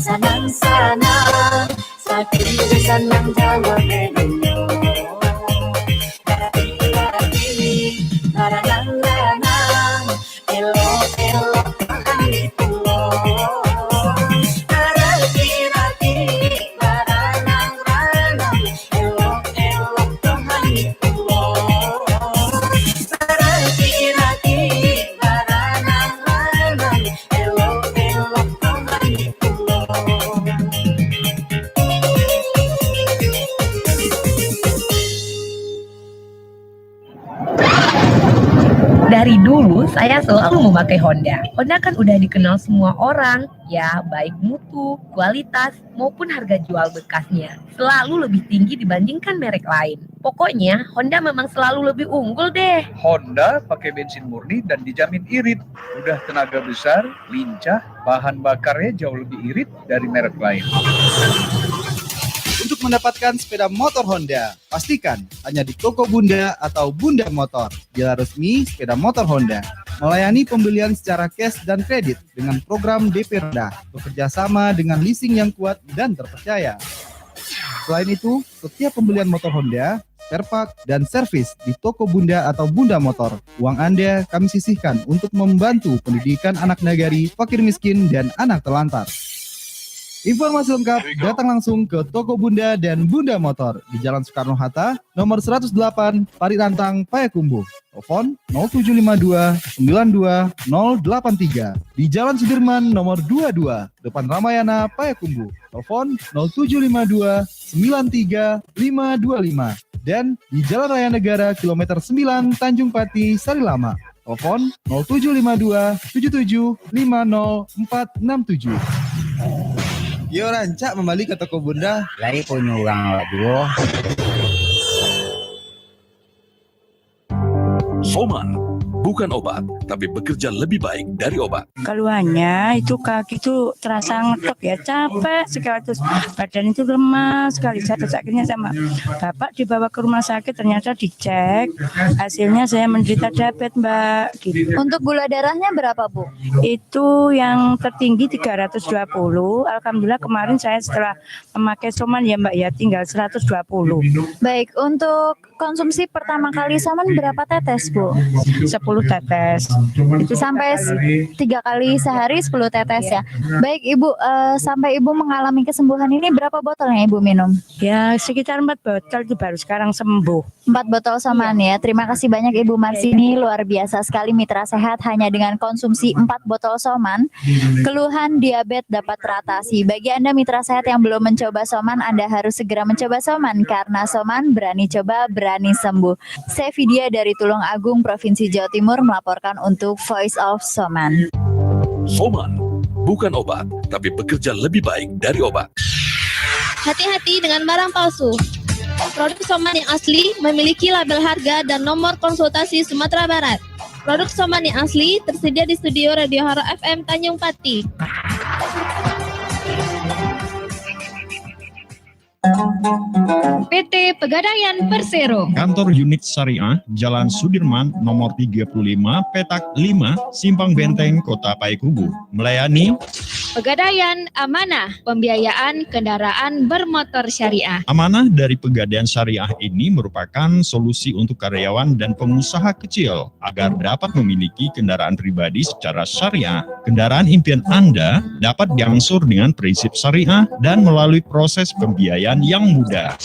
Sanang-sanang, sakali sanang jawab dulu. Hati-hati, baranang-ranang, elok-elok tangan di pulo. Hati-hati, baranang-ranang, elok-elok tangan di pulo. Hati-hati, baranang-ranang, dari dulu saya selalu memakai Honda. Honda kan udah dikenal semua orang, ya, baik mutu, kualitas, maupun harga jual bekasnya. Selalu lebih tinggi dibandingkan merek lain. Pokoknya, Honda memang selalu lebih unggul deh. Honda pakai bensin murni dan dijamin irit. Udah tenaga besar, lincah, bahan bakarnya jauh lebih irit dari merek lain. Untuk mendapatkan sepeda motor Honda, pastikan hanya di toko Bunda atau Bunda Motor, dealer resmi sepeda motor Honda. Melayani pembelian secara cash dan kredit dengan program D P rendah, bekerja sama dengan leasing yang kuat dan terpercaya. Selain itu, setiap pembelian motor Honda, spare part, dan servis di toko Bunda atau Bunda Motor, uang Anda kami sisihkan untuk membantu pendidikan anak nagari, fakir miskin, dan anak terlantar. Informasi lengkap datang langsung ke toko Bunda dan Bunda Motor di Jalan Soekarno-Hatta, nomor seratus delapan, Parit Rantang, Payakumbuh. Telepon nol tujuh lima dua, sembilan dua nol delapan tiga. Di Jalan Sudirman, nomor dua dua, depan Ramayana, Payakumbuh. Telepon nol tujuh lima dua, sembilan tiga lima dua lima. Dan di Jalan Raya Negara, kilometer sembilan, Tanjung Pati, Sarilamak. Telepon nol tujuh lima dua, tujuh tujuh lima nol empat enam tujuh. Yo, rancak mambali ka toko Bunda. Lai punyo urang awak juo. Soman, bukan obat, tapi bekerja lebih baik dari obat. Keluhannya itu kaki itu terasa ngetok ya, capek sekali, terus badan itu lemah sekali. Saya terus akhirnya sama bapak dibawa ke rumah sakit, ternyata dicek, hasilnya saya menderita diabetes, Mbak. Gitu. Untuk gula darahnya berapa, Bu? Itu yang tertinggi tiga ratus dua puluh. Alhamdulillah, kemarin saya setelah memakai Soman ya, Mbak, ya, tinggal seratus dua puluh. Baik, untuk konsumsi pertama kali Soman berapa tetes, Bu? Sepuluh tetes. Itu sampai s-, tiga kali sehari sepuluh tetes ya. Baik, Ibu, eh, sampai Ibu mengalami kesembuhan ini berapa botol yang Ibu minum? Ya, sekitar empat botol itu baru sekarang sembuh. Empat botol Soman ya. Terima kasih banyak Ibu Marsini, luar biasa sekali Mitra Sehat, hanya dengan konsumsi empat botol Soman, keluhan diabetes dapat teratasi. Bagi Anda Mitra Sehat yang belum mencoba Soman, Anda harus segera mencoba Soman, karena Soman berani coba, berani sembuh. Saya Vidya dari Tulung Agung, Provinsi Jawa Timur, melaporkan untuk Voice of Soman. Soman, bukan obat, tapi bekerja lebih baik dari obat. Hati-hati dengan barang palsu. Produk Soman yang asli memiliki label harga dan nomor konsultasi Sumatera Barat. Produk Soman yang asli tersedia di studio Radio Haro F M Tanjung Pati. P T Pegadaian Persero. Kantor unit syariah, Jalan Sudirman, nomor tiga puluh lima, petak lima, Simpang Benteng, Kota Payakumbuh. Melayani Pegadaian Amanah, pembiayaan kendaraan bermotor syariah. Amanah dari Pegadaian Syariah ini merupakan solusi untuk karyawan dan pengusaha kecil agar dapat memiliki kendaraan pribadi secara syariah. Kendaraan impian Anda dapat diangsur dengan prinsip syariah dan melalui proses pembiayaan yang mudah.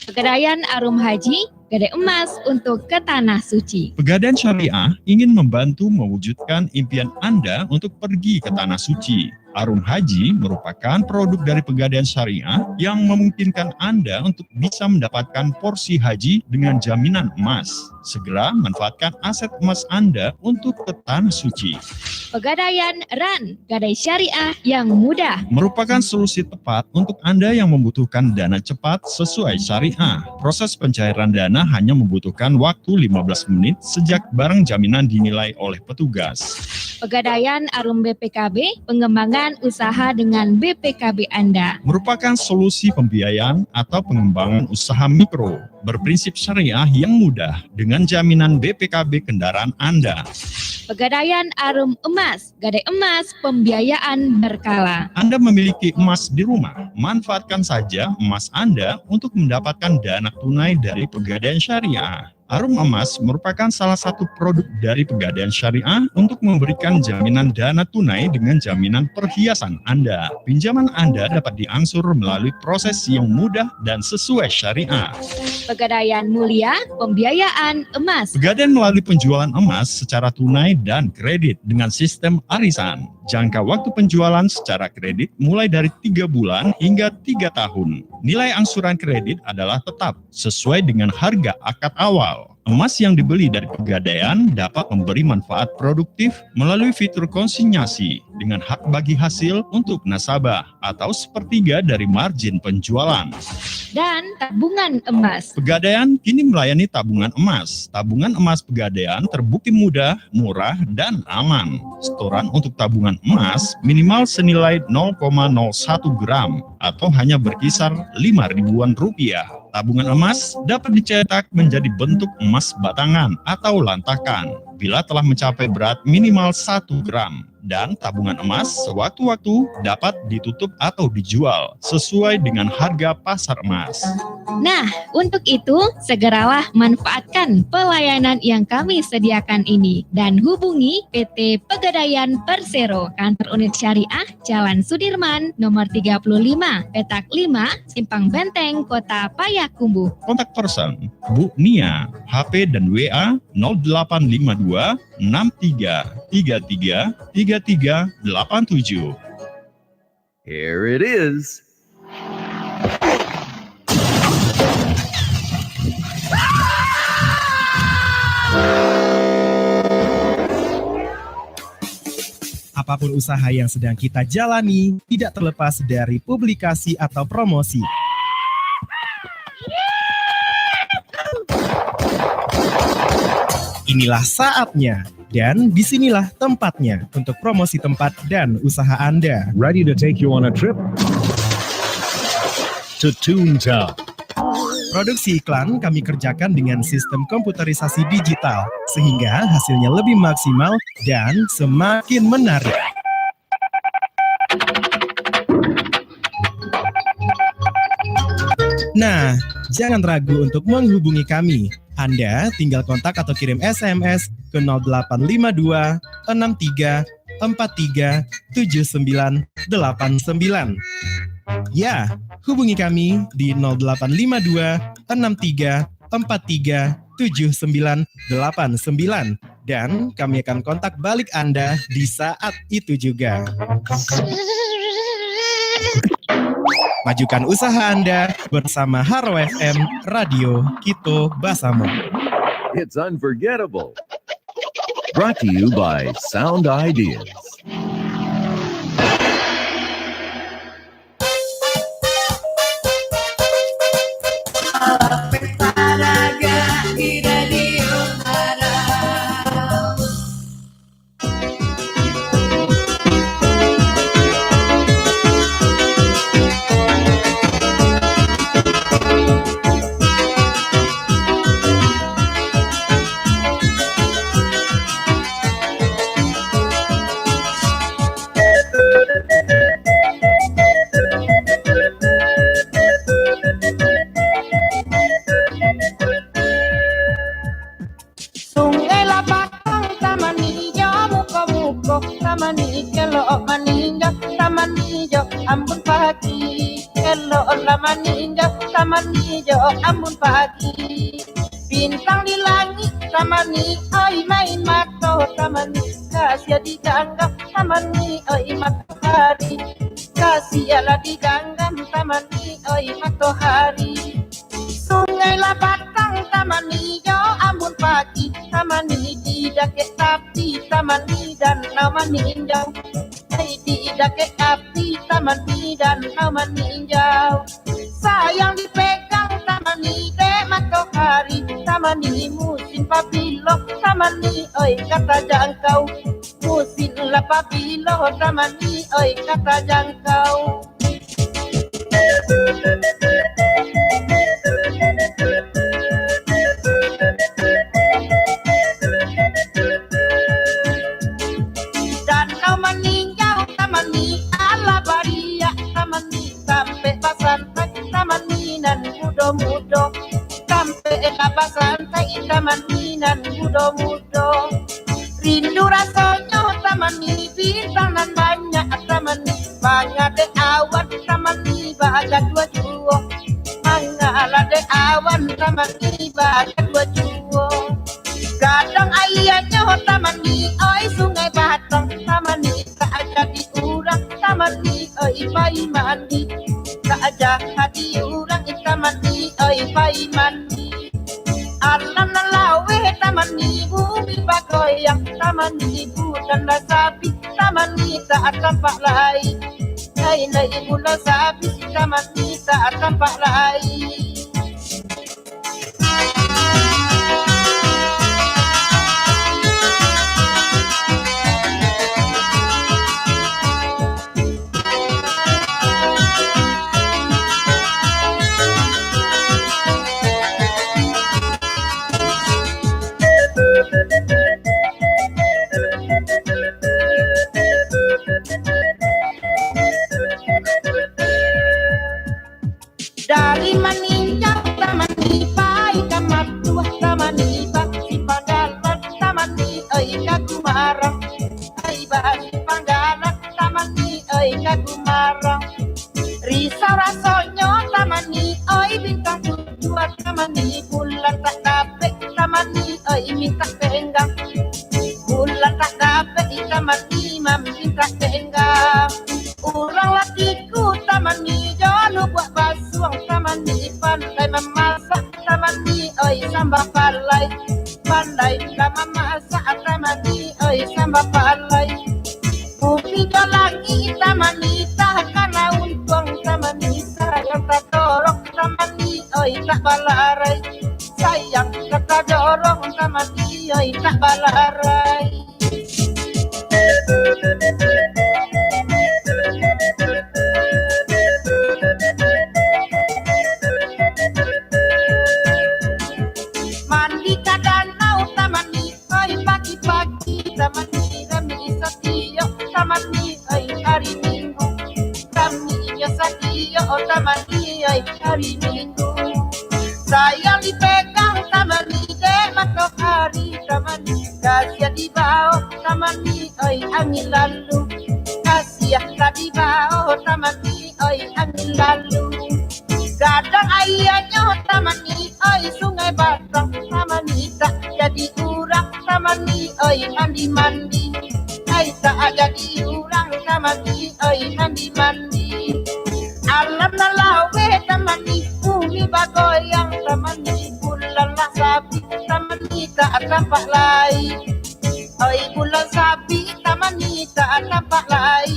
Pegadaian Arum Haji, gadai emas untuk ke Tanah Suci. Pegadaian Syariah ingin membantu mewujudkan impian Anda untuk pergi ke Tanah Suci. Arum Haji merupakan produk dari Pegadaian Syariah yang memungkinkan Anda untuk bisa mendapatkan porsi haji dengan jaminan emas. Segera manfaatkan aset emas Anda untuk ke Tanah Suci. Pegadaian Ran, gadai syariah yang mudah. Merupakan solusi tepat untuk Anda yang membutuhkan dana cepat sesuai syariah. Proses pencairan dana hanya membutuhkan waktu lima belas menit sejak barang jaminan dinilai oleh petugas. Pegadaian Arum B P K B, pengembangan usaha dengan B P K B Anda. Merupakan solusi pembiayaan atau pengembangan usaha mikro, berprinsip syariah yang mudah dengan jaminan B P K B kendaraan Anda. Pegadaian Arum Emas, gadai emas pembiayaan berkala. Anda memiliki emas di rumah? Manfaatkan saja emas Anda untuk mendapatkan dana tunai dari Pegadaian Syariah. Arum Emas merupakan salah satu produk dari Pegadaian Syariah untuk memberikan jaminan dana tunai dengan jaminan perhiasan Anda. Pinjaman Anda dapat diangsur melalui proses yang mudah dan sesuai syariah. Pegadaian Mulia, pembiayaan emas. Pegadaian melalui penjualan emas secara tunai dan kredit dengan sistem arisan. Jangka waktu penjualan secara kredit mulai dari tiga bulan hingga tiga tahun. Nilai angsuran kredit adalah tetap sesuai dengan harga akad awal. Emas yang dibeli dari Pegadaian dapat memberi manfaat produktif melalui fitur konsinyasi dengan hak bagi hasil untuk nasabah atau sepertiga dari margin penjualan. Dan tabungan emas. Pegadaian kini melayani tabungan emas. Tabungan emas Pegadaian terbukti mudah, murah, dan aman. Setoran untuk tabungan emas minimal senilai nol koma nol satu gram atau hanya berkisar lima ribuan rupiah. Tabungan emas dapat dicetak menjadi bentuk emas batangan atau lantakan bila telah mencapai berat minimal satu gram, dan tabungan emas sewaktu-waktu dapat ditutup atau dijual sesuai dengan harga pasar emas. Nah, untuk itu, segeralah manfaatkan pelayanan yang kami sediakan ini dan hubungi P T Pegadaian Persero, kantor unit syariah, Jalan Sudirman, nomor tiga puluh lima, petak lima, Simpang Benteng, Kota Payakumbuh. Kontak person, Bu Nia, H P dan W A nol delapan lima dua enam tiga tiga tiga tiga tiga delapan tujuh. Here it is. Apapun usaha yang sedang kita jalani, tidak terlepas dari publikasi atau promosi. Inilah saatnya, dan disinilah tempatnya untuk promosi tempat dan usaha Anda. Ready to take you on a trip? To Toontown. Produksi iklan kami kerjakan dengan sistem komputerisasi digital, sehingga hasilnya lebih maksimal dan semakin menarik. Nah, jangan ragu untuk menghubungi kami. Anda tinggal kontak atau kirim S M S ke nol delapan lima dua enam tiga empat tiga tujuh sembilan delapan sembilan. Ya, hubungi kami di nol delapan lima dua enam tiga empat tiga tujuh sembilan delapan sembilan, dan kami akan kontak balik Anda di saat itu juga. Majukan usaha Anda bersama Haro F M, radio kito basamo. It's unforgettable. Brought to you by Sound Ideas. Sungai Lapatang, taman ijo muko-muko, taman ijo elok maninjo, taman ijo ambun pagi, elok lah maninjo, taman ijo ambun pagi. Bintang di langik, taman ni, oi, main mato, taman ni, kasia di ganggang, taman ni, oi, matohari, kasia lah di ganggang, taman ni, oi, matohari. Sungai Lapatang, taman ijo ambun pagi, taman ni di dakek tapi, taman ni danau maninjau. Ai di dakek tapi, taman ni danau maninjau. Sayang dipegang taman ni dek matohari, taman ni musim pabilo, taman ni oi ka tajangkau. Musim lah pabilo, taman ni oi ka tajangkau. mudo. Rindu rasonyo tamani bintang nan banyak tamani, mangadek awan tamani bagadua juo, mangaladek awan tamani bagadua juo. Gadang aianyo tamani, oi Sungai Batang tamani, tak jadi urang tamani, oi pai mandi, tak jadi urang tamani, oi pai mandi. Alam nan laweh tamani, bumi bagoyang tamani, bulan lah sabik tamani, tak tampak lai. Lai lai bulan sabik tamani, tak tampak lai. Dari Maninjau tamani, pai ka Matuah tamani, ba simpang jalan tamani, oi ka Gumarang, oi ba simpang jalan tamani, oi ka Gumarang. Risau rasonyo tamani, oi bintang tujuah tamani, bulan tak dapek tamani, oi mintak tenggang. Bulan tak dapek tamani, mamintak tenggang. Urang lakiku tamani, jo lubuak basuang tamani, pandai mamasak tamani, oi samba palai. Pandai lah mamasak tamani, oi samba palai. Bumi jo langik tamani, takana untuang tamani, sayang tadorong tamani, oi tak balarai. Sayang tadorong tamani, oi tak balarai. Mandi ka danau tamani, oi pagi-pagi tamani, rami satiok tamani, oi ari Minggu. Rami inyo satiok tamani, oi ari Minggu. Sayang dipegang tamani, dek matoari tamani, kasiah dibao tamani, oi angin lalu. Kasiah lah dibao tamani, oi angin lalu. Gadang aianyo tamani, oi Sungai Batang tamani, tak jadi urang tamani, oi mandi-mandi. Ai tak jadi urang tamani, oi mandi-mandi. Alam nan laweh tamani, bumi bagoyang tamani, bulan lah sabik tamani, tak tampak lai. Oi bulan sabik tamani, tak tampak lai.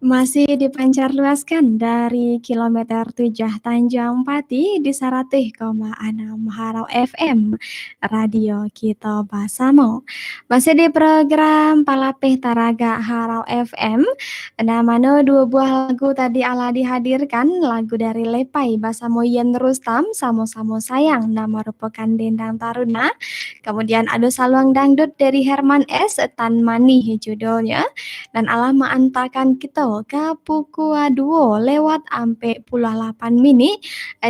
Masih dipancar luaskan dari kilometer tujuh Tanjung Pati di saratuih koma anam Harau F M, Radio Kito Basamo. Masih di program Palapeh Taragak Harau F M, nan mano duo buah lagu tadi alah dihadirkan, lagu dari Lepai basamo Yen Rustam, Samo-Samo Sayang, nan marupokan Dendang Taruna. Kemudian ado saluang dangdut dari Herman S, Tan Manih judulnya, nan alah maantakan kito ka pukua duo lewat ampek puluah lapan minik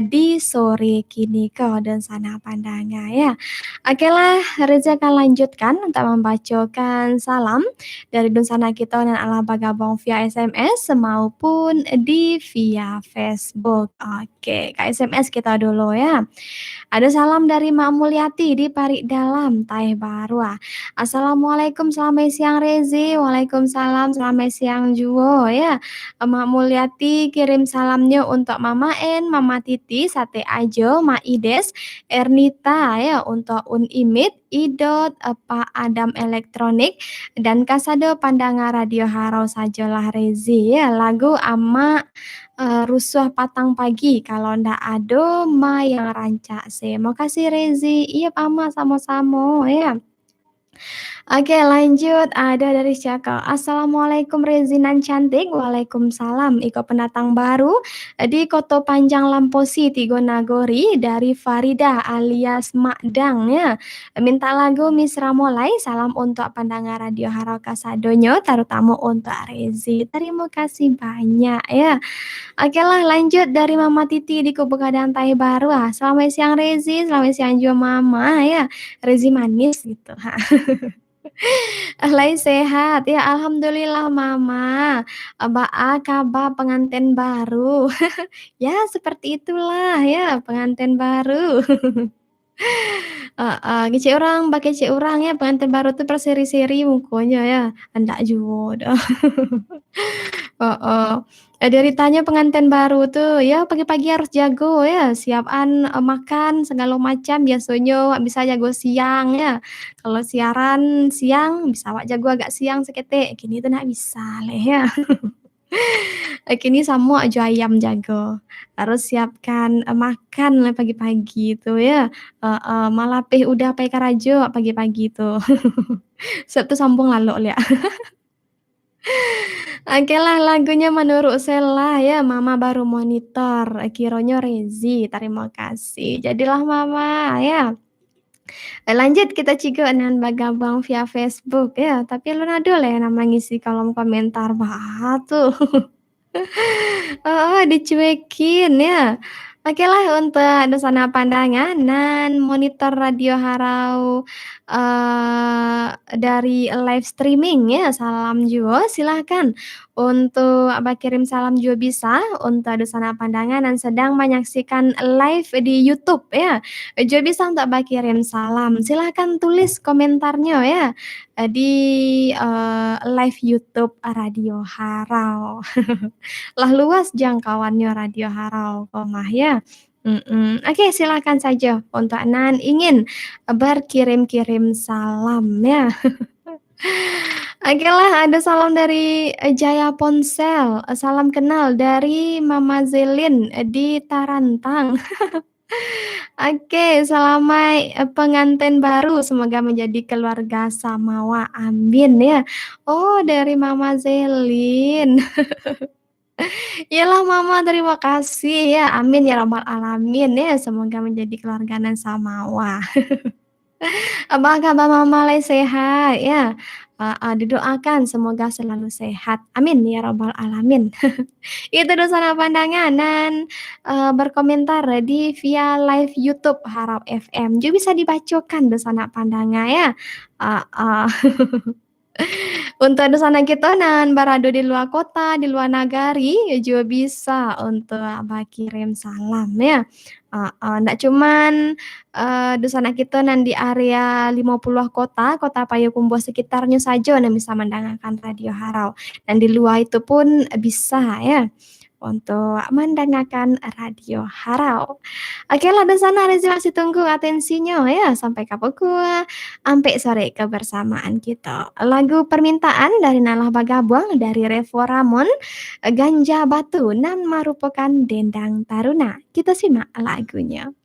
di sore kini ko, dunsanak pandanga, ya. Oke lah, Reza akan lanjutkan untuk mambacokan salam dari dunsanak kito nan alah bagabuang via S M S maupun di via Facebook. Oke, ka S M S kito dulu, ya. Ado salam dari Mak Mulyati di Parik Dalam, Taeh Baruah. "Assalamualaikum, salamaik siang, Rezi." Waalaikumsalam, salamaik siang juo, ya. Mak Mulyati kirim salamnyo untuk Mama En, Mama Titi, Sate Ajo, Mak Ides, Ernita, ya, untuk Un Imit, Idot, eh, Pak Adam Elektronik, dan kasado pandanga Radio Harau sajolah, Rezi, ya. Lagu Amak, eh, Rusuah Patang Pagi, kalau ndak ado, Ma yang rancak se. Makasih, Rezi. Iya, Amak, samo-samo, ya. Oke, lanjut. Ada dari siapa? "Assalamualaikum, Rezi nan cantik." Waalaikumsalam. Iko pendatang baru di Koto Panjang Lamposi, Tigo Nagori, dari Farida alias Mak Dang, ya. Minta lagu Misra Molai. Salam untuk pendengar Radio Harau kasadonyo, terutama untuk Rezi. Terima kasih banyak, ya. Oke lah, lanjut dari Mama Titi di Kubu Gadang Tahi Baru. Ah, selamat siang, Rezi. Selamat siang juga, Mama, ya. Rezi manis gitu. Ha. Lai sehat? Ya, alhamdulillah, Mama. Baa kaba pengantin baru? Ya, seperti itulah, ya, pengantin baru. Heeh, kecek urang, bakecek urang, ya, pengantin baru tu berseri-seri mukonyo, ya. Andak juo doh. Heeh. Eh, deritanyo pengantin baru tu, ya, pagi-pagi harus jago, ya, siapan, eh, makan segalo macam, biasonyo awak bisa jago siang, ya. Kalau siaran siang, bisa awak jago agak siang saketek, kini tu ndak bisa leh, ya. Eh, kini samo ajo ayam jago. Harus siapkan, eh, makan lah pagi-pagi tu, ya. Eh, eh, malapeh udah pai karajo pagi-pagi tu. Sabab tu sambung lalok liak. Oke lah, lagunyo Manurut Sela, ya, Mama baru monitor. Kironyo Rezi, tarimo kasih. Jadilah Mama, ya. Eh, lanjut kita cigo nan bagabuang via Facebook, ya. Tapi alun ado leh nan mangisi kolom komentar, baa tu. Oh, dicuekin, ya. Oke lah, untuk dunsanak pandangan nan monitor Radio Harau, eh, dari live streaming, ya, salam juo, silahkan untuk bakirim salam juo bisa. Untuk dunsanak pandangan nan sedang manyaksikan live di YouTube, ya, juo bisa untuk bakirim salam. Silahkan tulis komentarnyo, ya, eh, di, eh, live YouTube Radio Harau. Lah luas jangkauannyo Radio Harau ko mah, ya. Mm-mm. Oke, silahkan sajo untuk nan ingin berkirim-kirim salam, ya. Oke lah, ada salam dari, eh, Jaya Ponsel. Eh, salam kenal dari Mama Zelin, eh, di Tarantang. Oke, selamat, eh, pengantin baru. Semoga menjadi keluarga samawa. Amin, ya. Oh, dari Mama Zelin. Iyalah, Mama, terima kasih, ya. Amin, ya rabbal alamin, ya. Semoga menjadi keluarga nan samawa. Baa kaba Mama, lai sehat, ya? Ah, ah, didoakan semoga selalu sehat. Amin, ya rabbal alamin. Itu dunsanak pandangan nan, eh, berkomentar di via live YouTube Harau F M. Juo bisa dibacokan dunsanak pandangan, ya. Ah, ah. Untuk dunsanak kito nan barado di lua kota, di lua nagari, juo bisa untuk bakirim salam, ya. Ah, ah, ndak cuman, eh, dunsanak kito nan di area limo puluah kota, Kota Payakumbuah sekitarnyo sajo nan bisa mandangakan Radio Harau. Nan di lua itu pun bisa, ya, untuk mandangakan Radio Harau. Oke lah, dunsanak, Rezi masih tunggu atensinyo, ya, sampai ka pukul ampek sore kebersamaan kito. Lagu permintaan dari nan lah bagabuang dari Revo Ramon, Ganja Batu, nan marupokan Dendang Taruna. Kito simak lagunyo.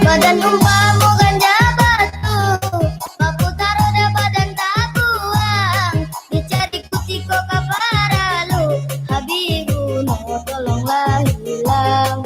Badan umpamo ganja batu, baputar roda badan tabuang, dicari kutiko ka paralu, Habibu no tolonglah hilang.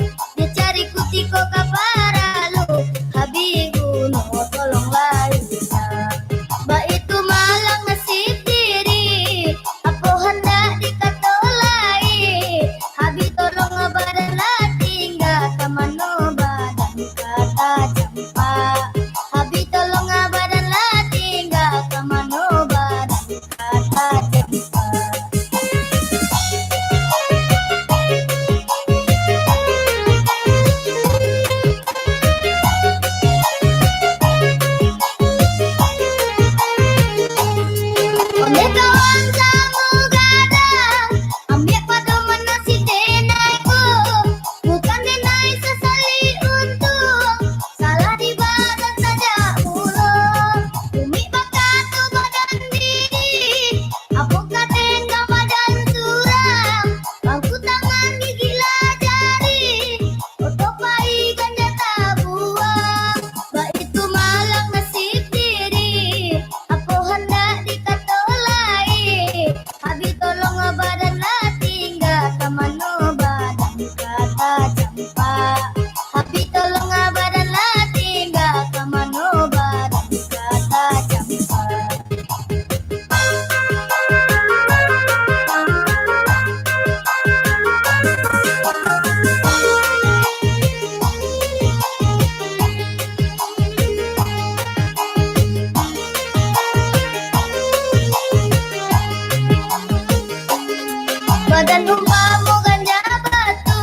Umpamo ganja batu,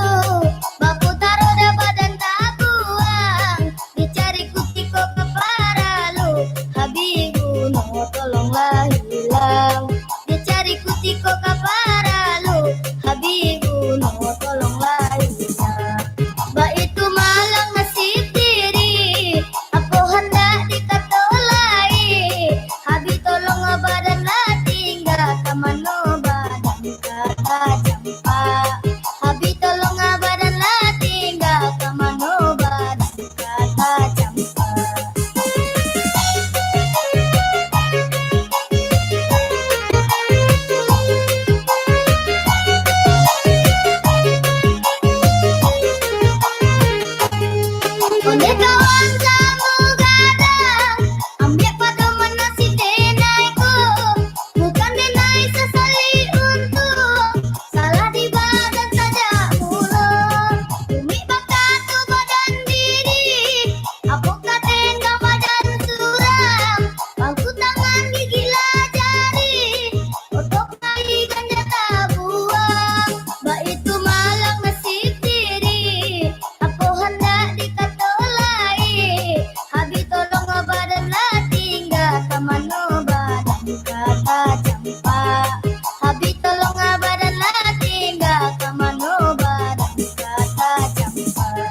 baputar roda badan tabuang, dicari kutiko ka paralu, Habibu no tolonglah hilang. Dicari kutiko ka paralu, Habibu no tolonglah hilang. Baitu malang nasib diri, apo handak dikato lai. Habib tolong badan lah tingga, ka mano badan ka tacampak. Habib tolong badan lah tingga, ka mano badan ka tacampak. Ondeh kawan samo gadang, ambiak padoman nan si denai ko. Bukan denai sasali untuang, salah di badan sajak mulo. Umik bakato badan diri, apo ka tenggang badan surang. Pangku tangan gigi lah jari, otok lai ganja tabuang. Baitu malang nasib diri, apo handak dikato lai. Habib tolong badan lah tingga, ka mano badan ka tacampak. Habib tolong badan lah tingga, ka mano badan ka tacampak.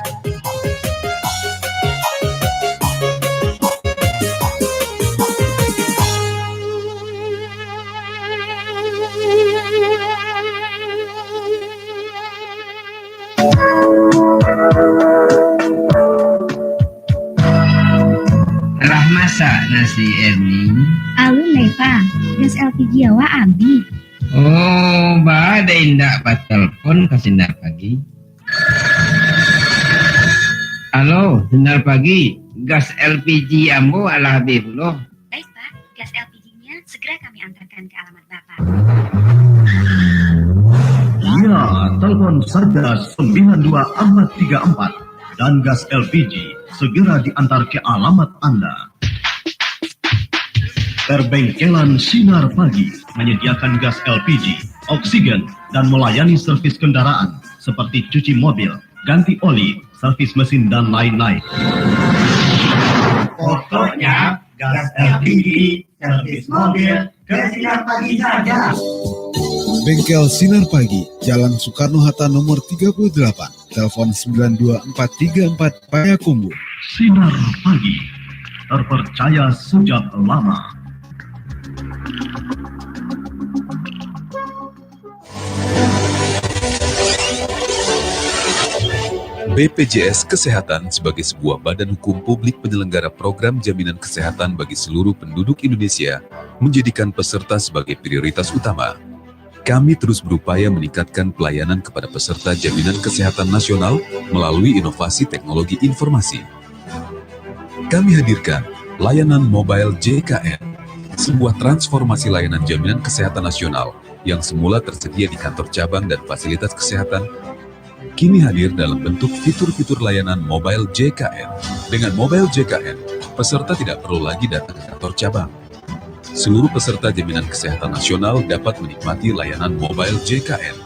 Lah masak nasi Erni? Alun lai, Pa. Gas L P G awak abih. Oh, baa dek indak batelpon ka Sinar Pagi? Halo, Sinar Pagi. Gas L P G ambo alah abih pulo. Baik, Pak. Gas L P G-nya segera kami antarkan ke alamat Bapak. Ya, telepon saja sembilan dua empat tiga empat dan gas L P G segera diantar ke alamat Anda. Perbengkelan Sinar Pagi menyediakan gas L P G, oksigen, dan melayani servis kendaraan seperti cuci mobil, ganti oli, servis mesin, dan lain-lain. Pokoknya, gas L P G, servis mobil, ke Sinar Pagi saja. Bengkel Sinar Pagi, Jalan Soekarno-Hatta nomor tiga puluh delapan, telepon sembilan dua empat tiga empat, Payakumbuh. Sinar Pagi, terpercaya sejak lama. B P J S Kesehatan sebagai sebuah badan hukum publik penyelenggara program jaminan kesehatan bagi seluruh penduduk Indonesia menjadikan peserta sebagai prioritas utama. Kami terus berupaya meningkatkan pelayanan kepada peserta jaminan kesehatan nasional melalui inovasi teknologi informasi. Kami hadirkan layanan Mobile J K N, sebuah transformasi layanan jaminan kesehatan nasional yang semula tersedia di kantor cabang dan fasilitas kesehatan, kini hadir dalam bentuk fitur-fitur layanan Mobile J K N. Dengan Mobile J K N, peserta tidak perlu lagi datang ke kantor cabang. Seluruh peserta jaminan kesehatan nasional dapat menikmati layanan Mobile J K N.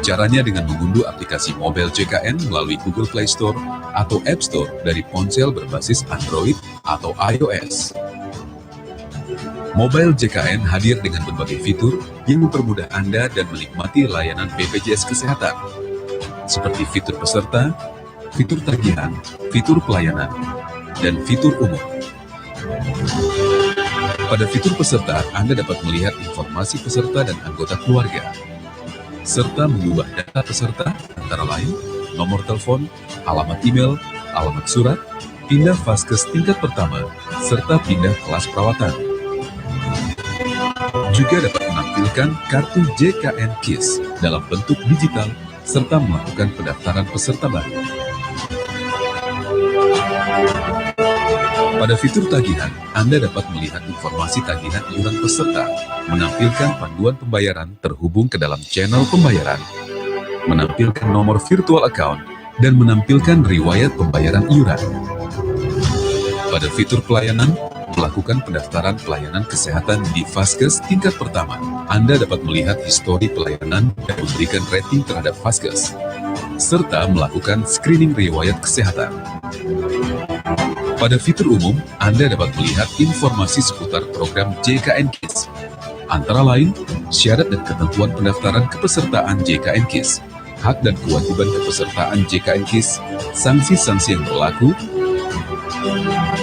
Caranya dengan mengunduh aplikasi Mobile J K N melalui Google Play Store atau App Store dari ponsel berbasis Android atau I O S. Mobile J K N hadir dengan berbagai fitur yang mempermudah Anda dan menikmati layanan B P J S Kesehatan, seperti fitur peserta, fitur tagihan, fitur pelayanan, dan fitur umum. Pada fitur peserta, Anda dapat melihat informasi peserta dan anggota keluarga, serta mengubah data peserta, antara lain nomor telepon, alamat email, alamat surat, pindah vaskes tingkat pertama, serta pindah kelas perawatan. Juga dapat menampilkan kartu J K N KIS dalam bentuk digital serta melakukan pendaftaran peserta baru. Pada fitur tagihan, Anda dapat melihat informasi tagihan iuran peserta, menampilkan panduan pembayaran terhubung ke dalam channel pembayaran, menampilkan nomor virtual account, dan menampilkan riwayat pembayaran iuran. Pada fitur pelayanan, melakukan pendaftaran pelayanan kesehatan di Vaskes tingkat pertama. Anda dapat melihat histori pelayanan dan memberikan rating terhadap Vaskes, serta melakukan screening riwayat kesehatan. Pada fitur umum, Anda dapat melihat informasi seputar program J K N KIS, antara lain, syarat dan ketentuan pendaftaran kepesertaan J K N KIS, hak dan kewajiban kepesertaan J K N KIS, sanksi-sanksi yang berlaku,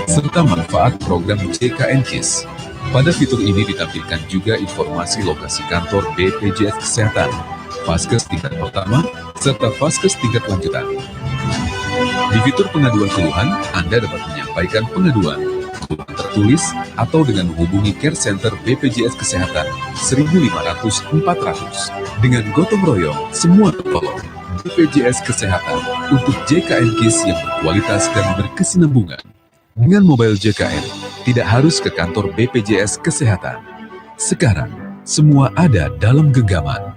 serta manfaat program J K N KIS. Pada fitur ini ditampilkan juga informasi lokasi kantor B P J S Kesehatan, Vaskes tingkat pertama, serta Vaskes tingkat lanjutan. Di fitur pengaduan keluhan, Anda dapat menyampaikan pengaduan, keluhan tertulis, atau dengan menghubungi Care Center B P J S Kesehatan seribu lima ratus empat ratus. Dengan gotong royong, semua tertolong. B P J S Kesehatan, untuk J K N KIS yang berkualitas dan berkesinambungan. Dengan Mobile J K N, tidak harus ke kantor B P J S Kesehatan. Sekarang, semua ada dalam genggaman.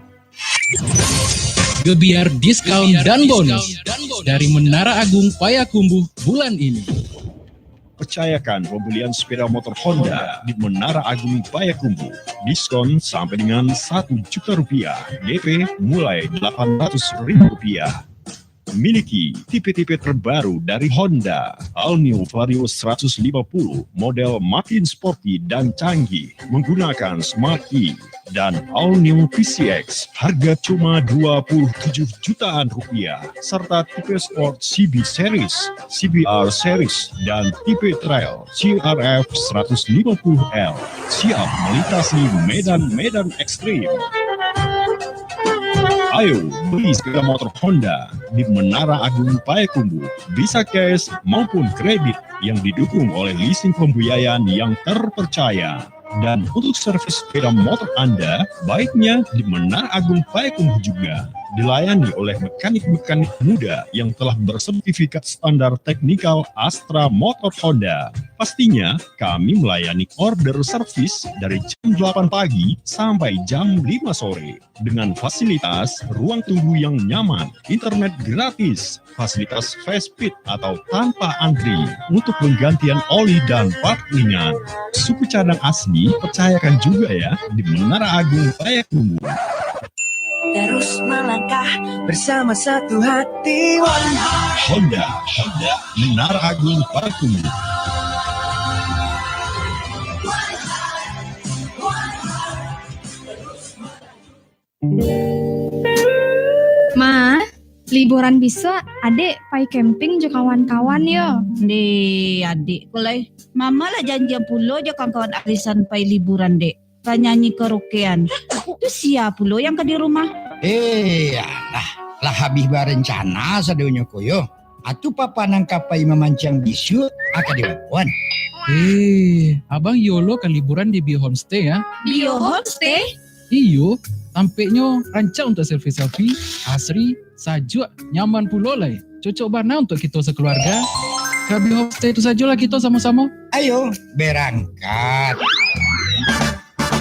Gebyar diskon dan bonus dari Menara Agung Payakumbuh bulan ini. Percayakan pembelian sepeda motor Honda di Menara Agung Payakumbuh. Diskon sampai dengan satu juta rupiah, D P mulai delapan ratus ribu rupiah. Miliki tipe-tipe terbaru dari Honda, All New Vario seratus lima puluh, model makin sporty dan canggih, menggunakan Smart Key, dan All New V C X, harga cuma dua puluh tujuh jutaan rupiah, serta tipe sport C B Series, C B R Series, dan tipe trail C R F seratus lima puluh L, siap melintasi medan-medan ekstrim. Ayo, beli sepeda motor Honda di Menara Agung Payakumbuh, bisa cash maupun kredit yang didukung oleh leasing pembiayaan yang terpercaya. Dan untuk servis sepeda motor Anda, baiknya di Menara Agung Payakumbuh juga. Dilayani oleh mekanik-mekanik muda yang telah bersertifikat standar teknikal Astra Motor Honda. Pastinya, kami melayani order servis dari jam delapan pagi sampai jam lima sore, dengan fasilitas ruang tunggu yang nyaman, internet gratis, fasilitas fast feed atau tanpa antri untuk penggantian oli dan part ringan. Suku cadang asli, percayakan juga ya, di Menara Agung Payakumbuh. Terus melangkah bersama satu hati, One Heart. Honda, Honda, Menara Agung Payakumbuh. Ma, liburan bisuak, adek pai camping jo kawan-kawan yo. Deh, adek ko lai. Mama lah janjian pulo jo kawan-kawan arisan pai liburan, dek. Ka nyanyi karaokean. Tu sia pulo yang ka di rumah? Eh, alah, lah habih barencana sadonyo ko yo. Atu papa nan ka pai mamanciang bisuak, aka dilakuan. Eh, abang iyo lo ka liburan di Bio Homestay, ya? Bio Homestay? Iyo, tampeknyo rancak untuk selfie-selfie, asri, sajuak, nyaman pulo lai. Cocok bana untuk kito sakeluarga. Ka Bio Homestay tu sajolah kito samo-samo. Ayo, berangkat.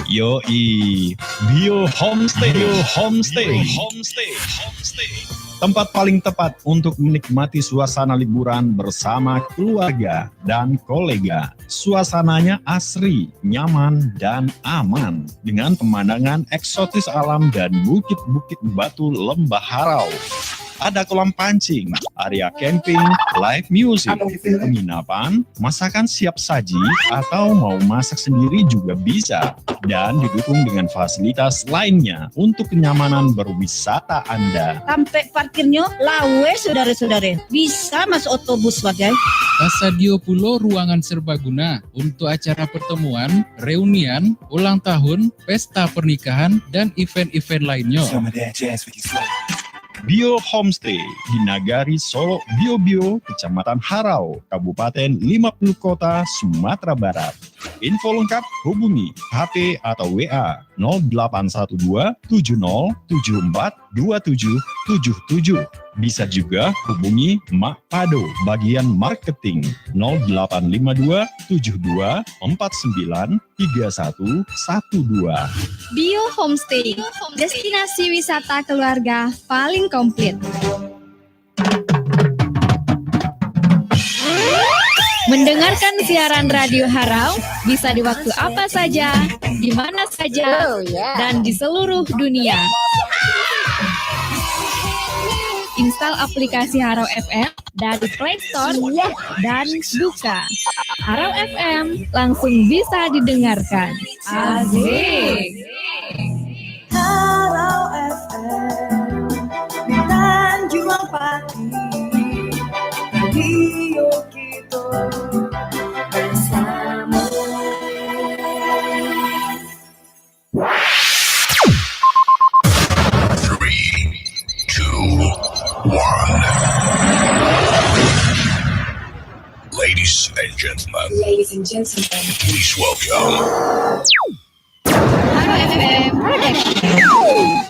Yoi, Bio Homestay. Bio Homestay. Bio Homestay. Homestay. Tempat paling tepat untuk menikmati suasana liburan bersama keluarga dan kolega. Suasananya asri, nyaman, dan aman, dengan pemandangan eksotis alam dan bukit-bukit batu Lembah Harau. Ada kolam pancing, area camping, live music, penginapan, masakan siap saji, atau mau masak sendiri juga bisa. Dan didukung dengan fasilitas lainnya untuk kenyamanan berwisata Anda. Tampek parkirnyo laweh, sudaro-sudaro. Bisa masuak otobus bagai. Tasadio pulo ruangan serbaguna untuk acara pertemuan, reunian, ulang tahun, pesta pernikahan, dan event-event lainnyo. Bio Homestay di Nagari Solok Bio-Bio, Kecamatan Harau, Kabupaten Lima Puluh Kota, Sumatera Barat. Info lengkap hubungi H P atau W A nol delapan satu dua tujuh nol tujuh empat dua tujuh tujuh tujuh. Bisa juga hubungi Mak Pado bagian marketing nol delapan lima dua tujuh dua empat sembilan tiga satu satu dua. Bio Homestay, destinasi wisata keluarga paling komplit. Mendengarkan siaran Radio Harau bisa di waktu apa saja, di mana saja, Oh, yeah. dan di seluruh dunia. Install aplikasi Harau F M dari Play Store Iya. dan buka. Harau F M langsung bisa didengarkan. Asik. Harau F M di Tanjuang Pati, radio kito bersamo. Three, two, one. Ladies and gentlemen. Ladies and gentlemen. Please welcome. Harau F M Production.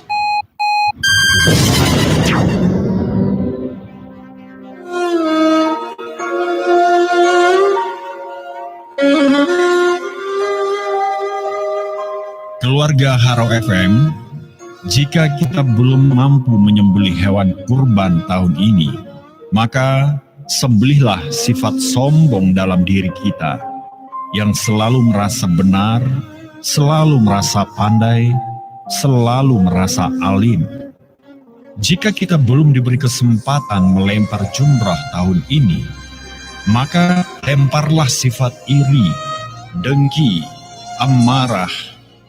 Keluarga Harau F M, jika kita belum mampu menyembelih hewan kurban tahun ini, maka sembelihlah sifat sombong dalam diri kita, yang selalu merasa benar, selalu merasa pandai, selalu merasa alim. Jika kita belum diberi kesempatan melempar jumrah tahun ini, maka lemparlah sifat iri, dengki, amarah,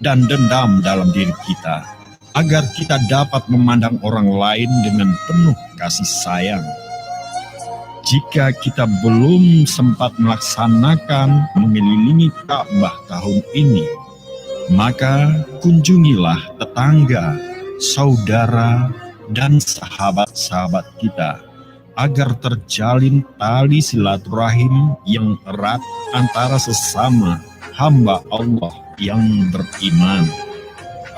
dan dendam dalam diri kita, agar kita dapat memandang orang lain dengan penuh kasih sayang. Jika kita belum sempat melaksanakan mengelilingi Ka'bah tahun ini, maka kunjungilah tetangga, saudara, dan sahabat-sahabat kita, agar terjalin tali silaturahim yang erat antara sesama hamba Allah yang beriman.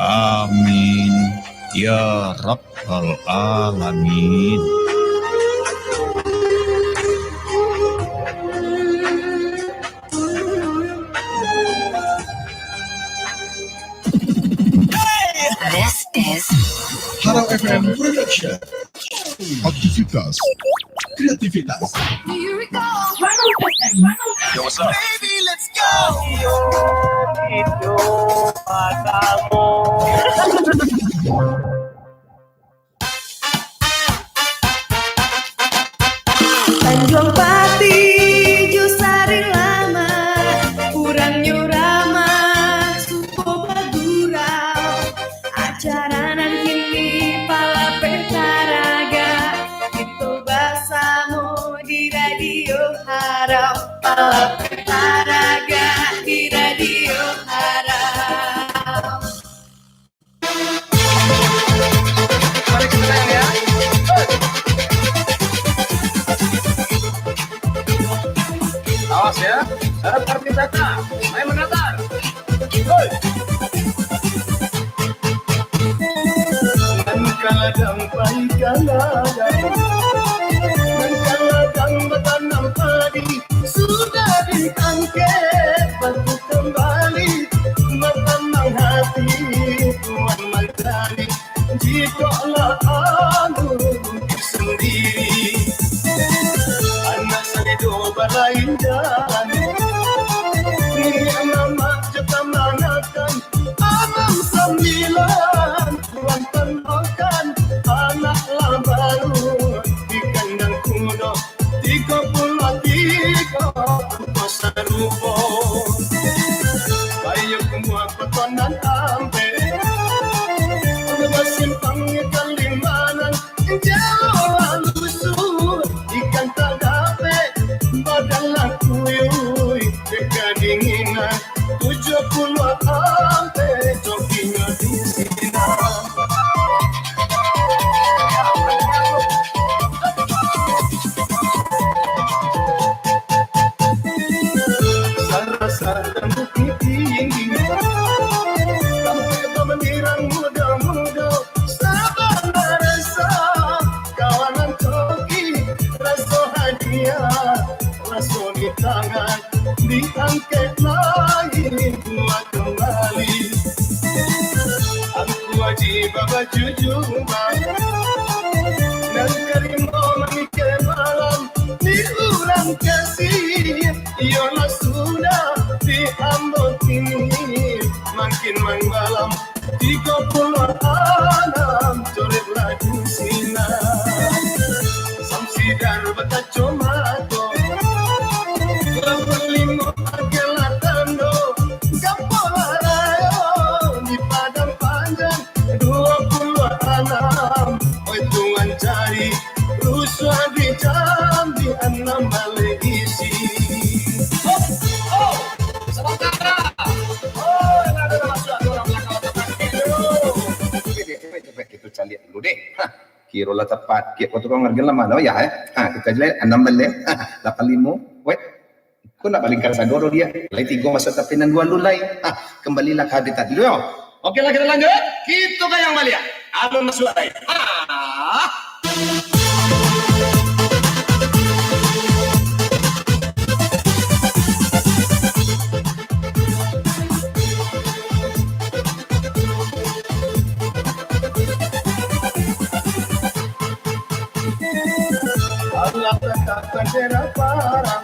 Amin, ya Rabbal Alamin. This is Harau F M Production. Aktivitas, kreativitas. Yo, what's up? Baby, let's go. Tanjuang Pati jo Sari Lama, urangnyo ramah, suko bagurau. Acara nan kini palapeh taragak, kito basamo di Radio Harau. Palapeh taragak di Radio Harau. Mari kita goyang, ya. Awas, ya. Dalam arti kata, main menata. Hei. Nan ka ladang pai ka ladang, nan ka ladang batanam padi, sudah diangkek batu kambali, batanang hati Tuan Mancari. Jikok lah anu sandiri, anak sarido balaindan, niniak mamak jo kamanakan, anam sambilan, Tuan tantukan, anak lah baru di kandang kudo. Tigo puluah tigo angko sarupo. Bayo kumua potonan ampek, basimpang ikan limanan, jauah lusuh ikan tak dapek, badan lah kuyuih dek kadinginan. Tujuah puluah ampek cokinyo di sinan. Sarasah dan Bukittinggi, tampek bamandirang mudo-mudo, sabana rasa kawanan coki, raso hadiah, raso di tangan, diangkek lai buah kambali. Angku Aji babaju jubah, nan karimo mangike malam di urang Kasi. Manggalam tigo puluah anam, coret lagu sinan. Samsidar bakacomato, rambut limo agelah tando, gapo lah rayo di Padang Panjang, duo puluah anam, oi tuan cari, rusuah di Jambi anam baleh isi. Oh, oh, sabantara. Oh, lah, lah, lah, lah, lah, lah, lah, lah. Capek, capek, capek, capek. Kita caliak dulu deh. Ha, kiro lah tepat. Kiro tu kau ngergen lah mana, ya, eh? Ha, kita caliak anam baleh. Ha, lapan limo. Wait. Kau nak balingkar sago dia. Lai tigo masa tapi nan dua lu lai. Ha, kembalilah ke habitat dulu, yo. Oke lah, kita lanjut. Kita ke yang baliak. Alun masuak lai. Ha. Allah katakan daerah Parang,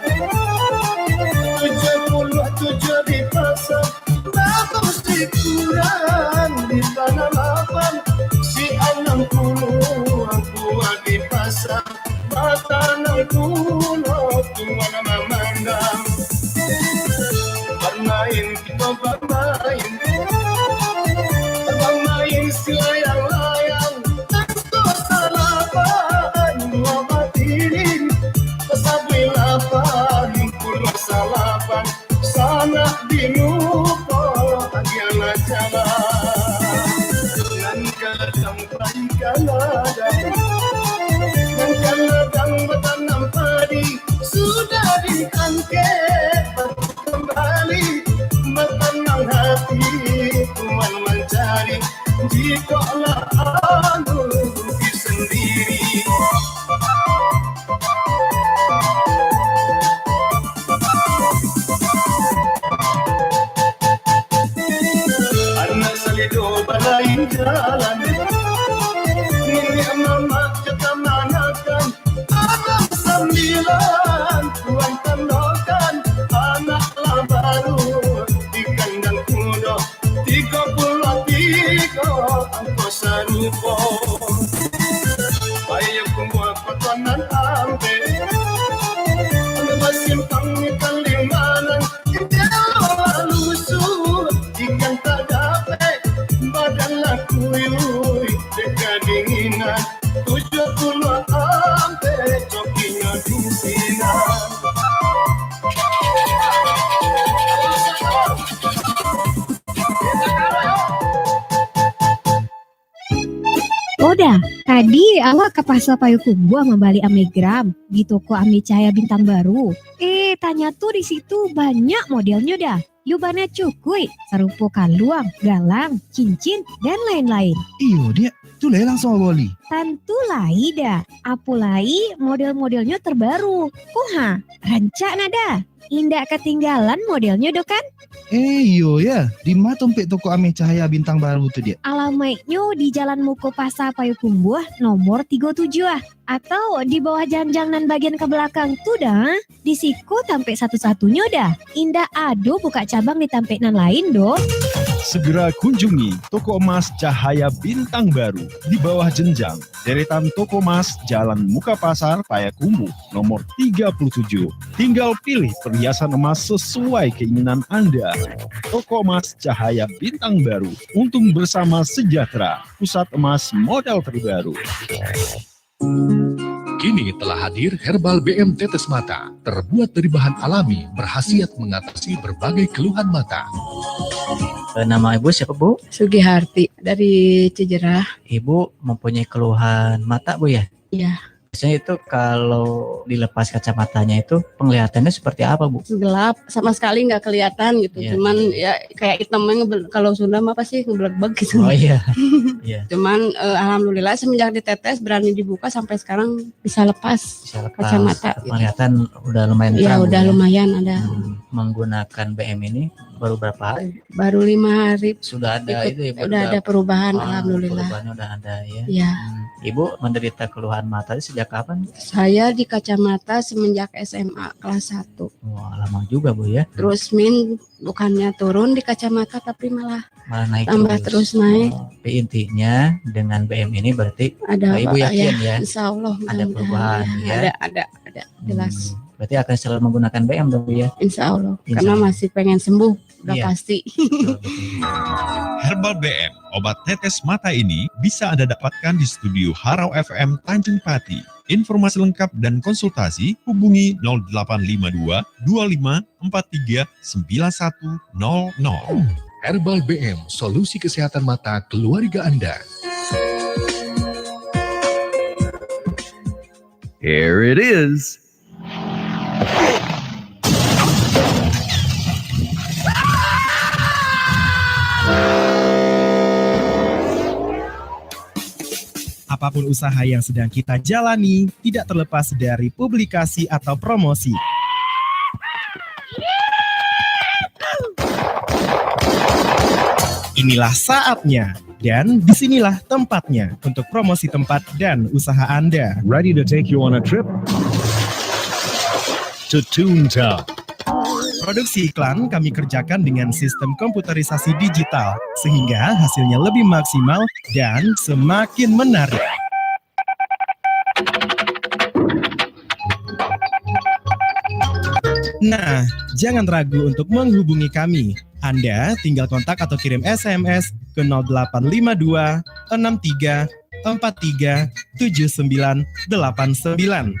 tujuah puluah tujuah di Pasar, bagus di Kuran di Tanah Lapang, si anam puluah buah di Pasar, batanang pulo tuan mamandang. Bamain kito bamain, bamain silayang-layang, tangko salapan, buah batirin, tasabui lapan, puluah salapan, sanak di muko, agiah lah jalan. Nan gadang pai ka ladang, nan ka ladang batanam padi, sudah diangkek kambali, batanang hati tuan mancari, jikok lah anu rugi sandiri. Anak salido balain jalan, niniak mamak jo kamanakan, anak sambilan tuan tandokan, anak lah baru di kandang kudo, tigo puluah tigo angko sarupo. Ayo kumua patuanan ampek, anu basimpang di Palimanan, indak lusuh, ikan tak dapek, badan lah kuyuih dek kadinginan. Tujuah puluah ampek cokinyo di sinan. Oda, tadi awak ka Pasa Payokumbuah mambali Amegram di toko Ame Cahaya Bintang Baru. Eh, tanyato di situ banyak modelnyo dah. Yo bana cukuik, sarupo kaluang, galang, cincin, dan lain-lain. Iyo, Diak. Tu lai langsuang awak bali? Tantu lai, Da. Apo lai model-modelnyo terbaru. Ko ha, rancak nah, Da. Indak katinggalan modelnyo doh kan? Eh, iyo ya. Di ma tompek toko Ame Cahaya Bintang Baru tu, Diak? Alamaiknyo di Jalan Muko Pasa Payokumbuah, nomor tigo tujuah ah. Atau di bawah janjang nan bagian ka balakang tu, Da. Di siko tampek satu-satunyo, Da. Indak ado bukak cabang di tampek nan lain doh. Segera kunjungi toko emas Cahaya Bintang Baru di bawah jenjang, deretan toko emas Jalan Muka Pasar, Payakumbuah, nomor tiga puluh tujuh. Tinggal pilih perhiasan emas sesuai keinginan Anda. Toko emas Cahaya Bintang Baru, untung bersama sejahtera, pusat emas modal terbaru. Kini telah hadir Herbal B M Tetes Mata, terbuat dari bahan alami, berkhasiat mengatasi berbagai keluhan mata. Eh, nama Ibu siapa, Bu? Sugiharti dari Cijerah. Ibu mempunyai keluhan mata, Bu, ya? Iya. Biasanya itu kalau dilepas kacamatanya itu penglihatannya seperti apa, Bu? Gelap, sama sekali nggak kelihatan gitu. Iya. Cuman ya kayak hitam aja, kalau Sunda mah pasti ngeblegbeg gitu. Oh iya. Iya. Cuman, eh, alhamdulillah semenjak ditetes berani dibuka sampai sekarang bisa lepas. Bisa lepas. Kacamata gitu. Penglihatan udah lumayan terang. Iya, udah ya. Lumayan ada. Hmm, menggunakan B M ini Baru berapa hari? Baru lima hari. Sudah ada Ikut, itu ya, udah berubah. Ada perubahan, ah, alhamdulillah. Perubahannya udah ada ya. Ya. Hmm. Ibu menderita keluhan mata itu sejak kapan? Saya di kacamata semenjak S M A kelas satu. Wah, lama juga, Bu, ya. Terus min bukannya turun di kacamata, tapi malah malah naik tambah terus. Terus naik. Oh, tapi intinya dengan B M ini berarti ada, Ibu yakin ya? Insya Allah, ada mudah-mudahan perubahan ya. Ada, ada, ada, jelas. Hmm, berarti akan selalu menggunakan B M dong, Bu, ya? Insya Allah, insya Allah. Karena masih pengen sembuh, udah pasti. Iya. Betul, betul. Herbal B M, obat tetes mata ini bisa Anda dapatkan di studio Harau F M Tanjung Pati. Informasi lengkap dan konsultasi hubungi nol delapan lima dua, dua lima empat tiga, sembilan satu nol nol. Herbal B M, solusi kesehatan mata keluarga Anda. Here it is. Apapun usaha yang sedang kita jalani, tidak terlepas dari publikasi atau promosi. Inilah saatnya, dan disinilah tempatnya untuk promosi tempat dan usaha Anda. Ready to take you on a trip to Toontown. Produksi iklan kami kerjakan dengan sistem komputerisasi digital, sehingga hasilnya lebih maksimal dan semakin menarik. Nah, jangan ragu untuk menghubungi kami. Anda tinggal kontak atau kirim S M S ke nol delapan lima dua, enam tiga, empat tiga, tujuh sembilan, delapan sembilan.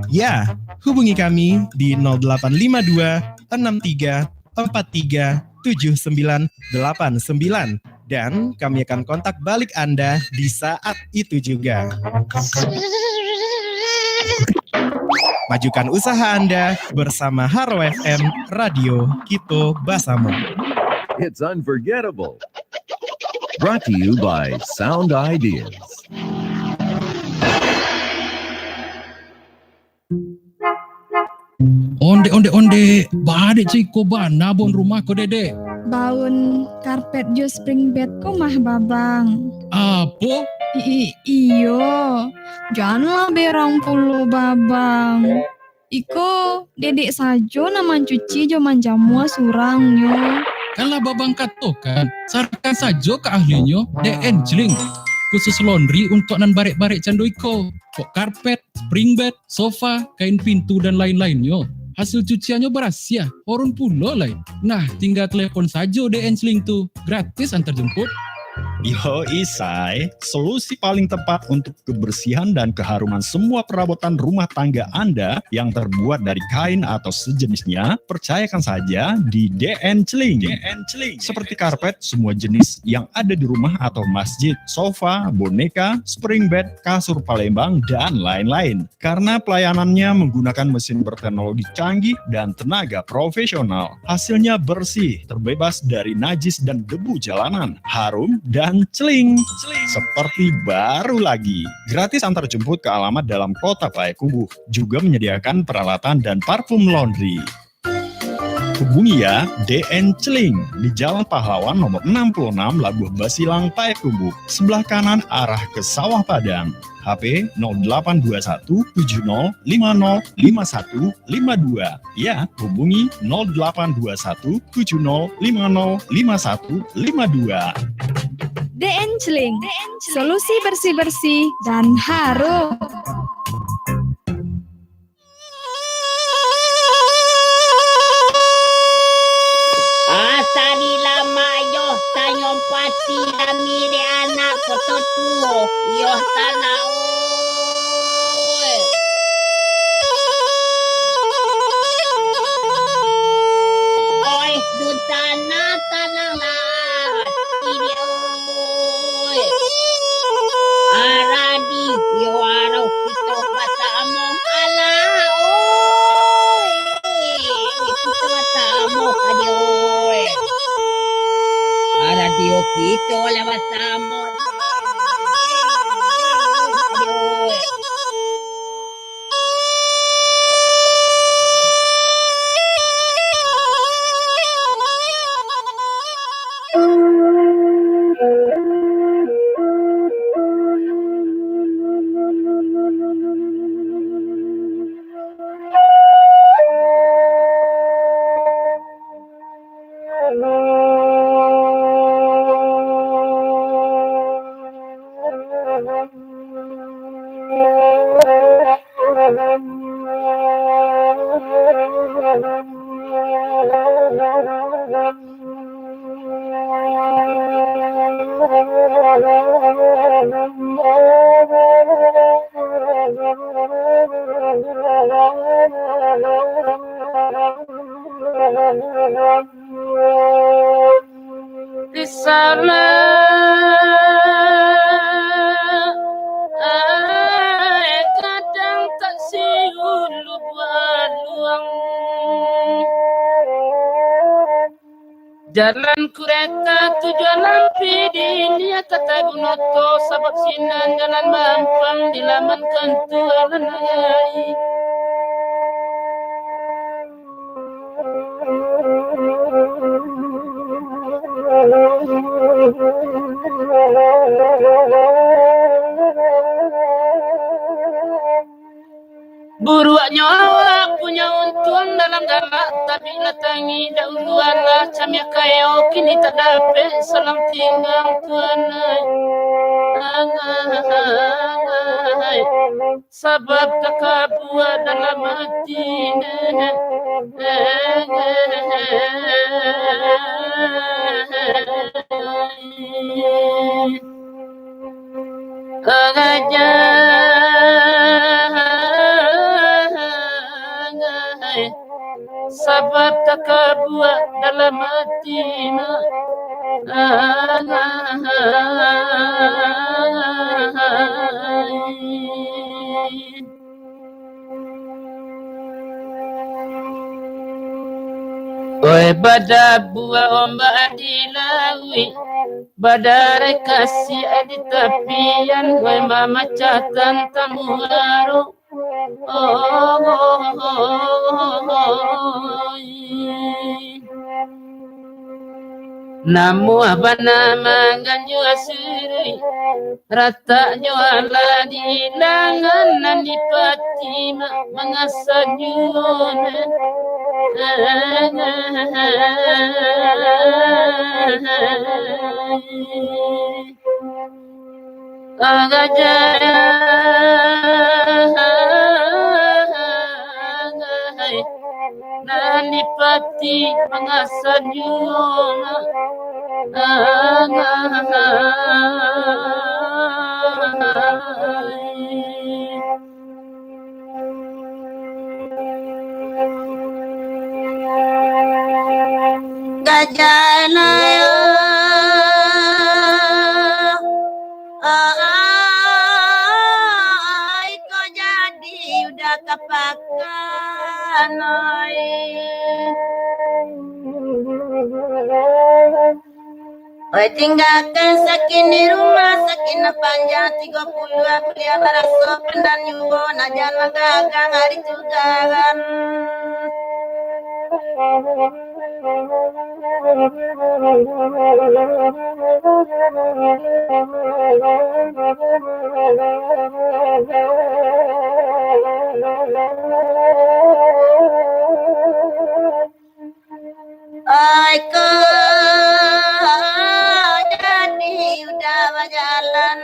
Ya, hubungi kami di nol delapan lima dua, enam tiga, empat tiga, tujuh sembilan, delapan sembilan. Dan kami akan kontak balik Anda di saat itu juga. Majukan usaha Anda bersama Haro F M, Radio Kito Basamo. It's unforgettable. Brought to you by Sound Ideas. Ondeh, ondeh, ondeh, baa dek cako bana baun rumah ko, Dedek? Baun karpet jo spring bed ko mah, Babang. Apo? I-, i-, iyo, janlah berang pulo, Babang. Iko, Dedek sajo nan mancuci jo manjamua surang nyo. Kan lah Babang katokan, sarahkan sajo ka ahlinyo, D N Cling. Khusus laundry untuak nan barek-barek cando iko. Kok karpet, spring bed, sofa, kain pintu, dan lain-lainnyo. Hasil cuciannyo barasiah, harum pulo lai. Nah, tingga telepon sajo D N Cling tu, gratis antar jemput. Yo, Isai, solusi paling tepat untuk kebersihan dan keharuman semua perabotan rumah tangga Anda yang terbuat dari kain atau sejenisnya, percayakan saja di D N Cling. D N Cling. Seperti karpet, semua jenis yang ada di rumah atau masjid, sofa, boneka, spring bed, kasur Palembang, dan lain-lain. Karena pelayanannya menggunakan mesin berteknologi canggih dan tenaga profesional, hasilnya bersih, terbebas dari najis dan debu jalanan, harum, dan cling, seperti baru lagi. Gratis antar jemput ke alamat dalam kota Payakumbuh. Juga menyediakan peralatan dan parfum laundry. Hubungi ya, D N Cling di Jalan Pahlawan nomor enam puluh enam, Labuah Basilang, Payakumbuh, sebelah kanan arah ke Sawah Padang. H P nol delapan dua satu tujuh nol lima nol lima satu lima dua. Ya, hubungi nol delapan dua satu tujuh nol lima nol lima satu lima dua. D N Cling, solusi bersih-bersih dan harum. Asa di lamak jo tanyong pati rami dek anak koto tuo, iyo tanah, oi. Oi, dun tanah, tanah lah, ati dek, oi. Aradi, yo arau kito basamo. Alah, oi. Kito basamo, adi, oi. Aradi, yo kito lah basamo. Oi. salah, ai, kadang tak siulu baluang. Jalan kureta tujuan lampi di India kata gunoto, sabab sinan jalan mampang di laman kantua nan ayai. Buruaknyo awak punyo untuang dalam galak, tapi lah tangih dahuluan lah camiah kayo, kini tak dapek salang tinggang tuan ai. Sabab takabuak dalam ati. Sabab takabuak dalam ati. Oi, badabuak ombak di lauik, badarai kasiak di tapian, oi, mamacah tantang muaro. Oi. Namuah bana mangganjua sirui, ratak jo alah di langan nan dipati ma-, mangasanyo. Gajah nan dipati mangasanyo. Gajah nan Ai, kok jadi udah ka pakan, ai. Oi, tinggakan sakin di rumah, sakin nan panjang tigo puluah kuliah baraso pandan juo, nak jan magagang ari tugaran. Ai, kok jadi udah bajalan.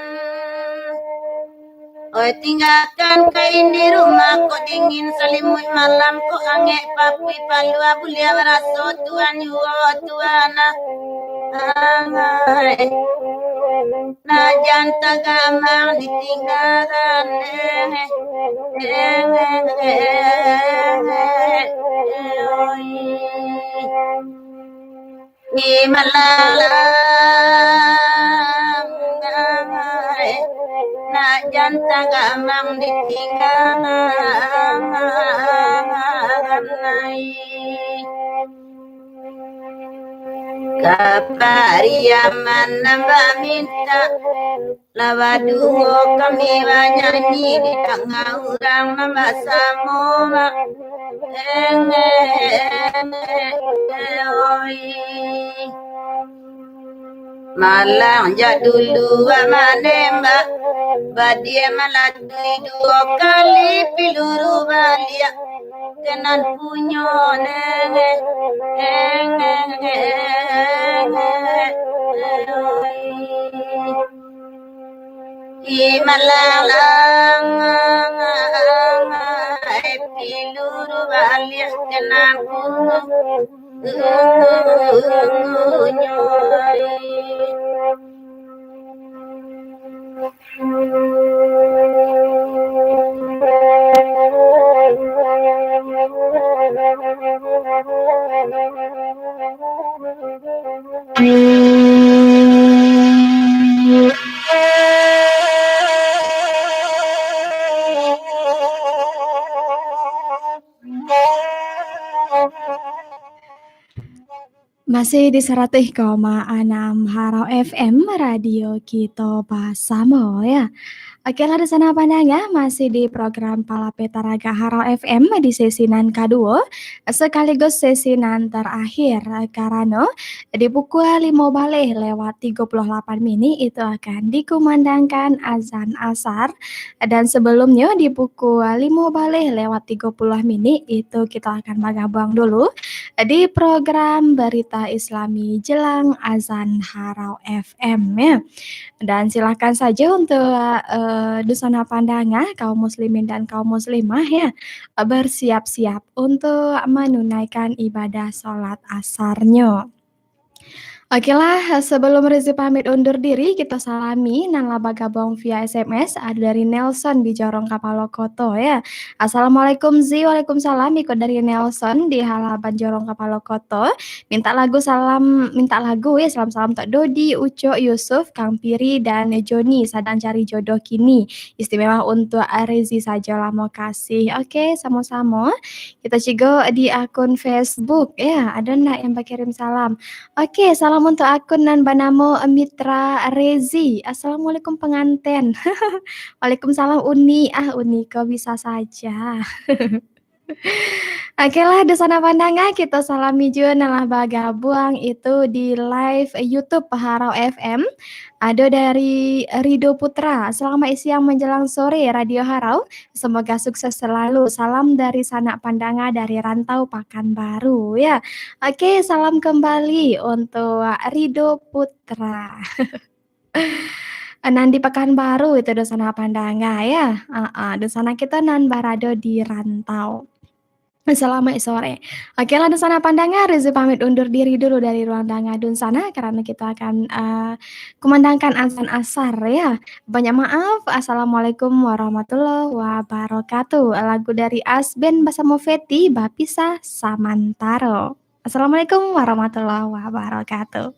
Oi, tinggakan kain di rumah, kok dingin salimuik malam, kok angek papuik palua, buliah baraso tuan juo tuan, ah. Ai. Nak jan tagamang ditinggakan, eh, eh, eh, eh, eh, oi. Di malam, nak jan tagamang ditinggakan, ai. Kapariaman nan bamintak, lah baduo kami banyanyi, didanga urang nan basamo, mak. Eng, eng, eng, oi. Malang jak dulu manembak, badia malatui duo kali, piluru baliak ka nan punyo, neng, neng, neng, neng, neng. Di malang, piluru baliak ka nan punyo. Masih di saratuih koma anam Harau F M, radio kito basamo, ya. Oke lah, di sana pandanga, masih di program Palapeh Taragak Harau F M di sesi nan kaduo, sekaligus sesi nan terakhir, karano di pukua limo baleh lewat tigo puluah lapan minik itu akan dikumandangkan azan asar. Dan sebelumnyo di pukua limo baleh lewat tigo puluah minik itu kito akan bagabuang dulu di program Berita Islami Jelang Azan Harau F M, ya. Dan silakan saja untuk, eh, di sana pandanga, kaum muslimin dan kaum muslimah, ya, bersiap-siap untuk menunaikan ibadah salat asarnyo. Oke lah, sebelum Rizi pamit undur diri, kito salami nan lah bagabuang via S M S, ado dari Nelson di Jorong Kapalo Koto, ya. "Assalamualaikum Zi." "Waalaikumsalam," iko dari Nelson di halaman Jorong Kapalo Koto. Minta lagu salam, minta lagu, ya, salam-salam untuk Dodi, Ucok, Yusuf, Kang Piri, dan Joni, sadang cari jodoh kini. Istimewa untuk Rizi sajolah, mokasih. Oke, samo-samo. Kita cigo di akun Facebook, ya, ada ndak yang bakirim salam? Oke, salam untuk akun nan banamo Mitra Rezi. "Assalamualaikum pengantin." "Waalaikumsalam Uni." Ah, Uni ko bisa saja. Oke lah, di sana pandanga, kito salami juo nan lah bagabuang itu di live YouTube Harau F M. Ado dari Rido Putra. "Selamat siang menjelang sore, Radio Harau. Semoga sukses selalu. Salam dari sanak pandanga dari rantau Pakanbaru," ya. Oke, salam kembali untuk Rido Putra. Nan di Pakanbaru itu, di sana pandanga, ya. Ah, ah, di sana kito nan barado di rantau. Selamat sore. Oke lah, di sana pandanga, Rizi pamit undur diri dulu dari ruang danga dun sana, karena kita akan, eh, kumandangkan azan asar, ya. Banyak maaf. Assalamualaikum warahmatullahi wabarakatuh. Lagu dari Asben basamo Feti, "Bapisah Samantaro." Assalamualaikum warahmatullahi wabarakatuh.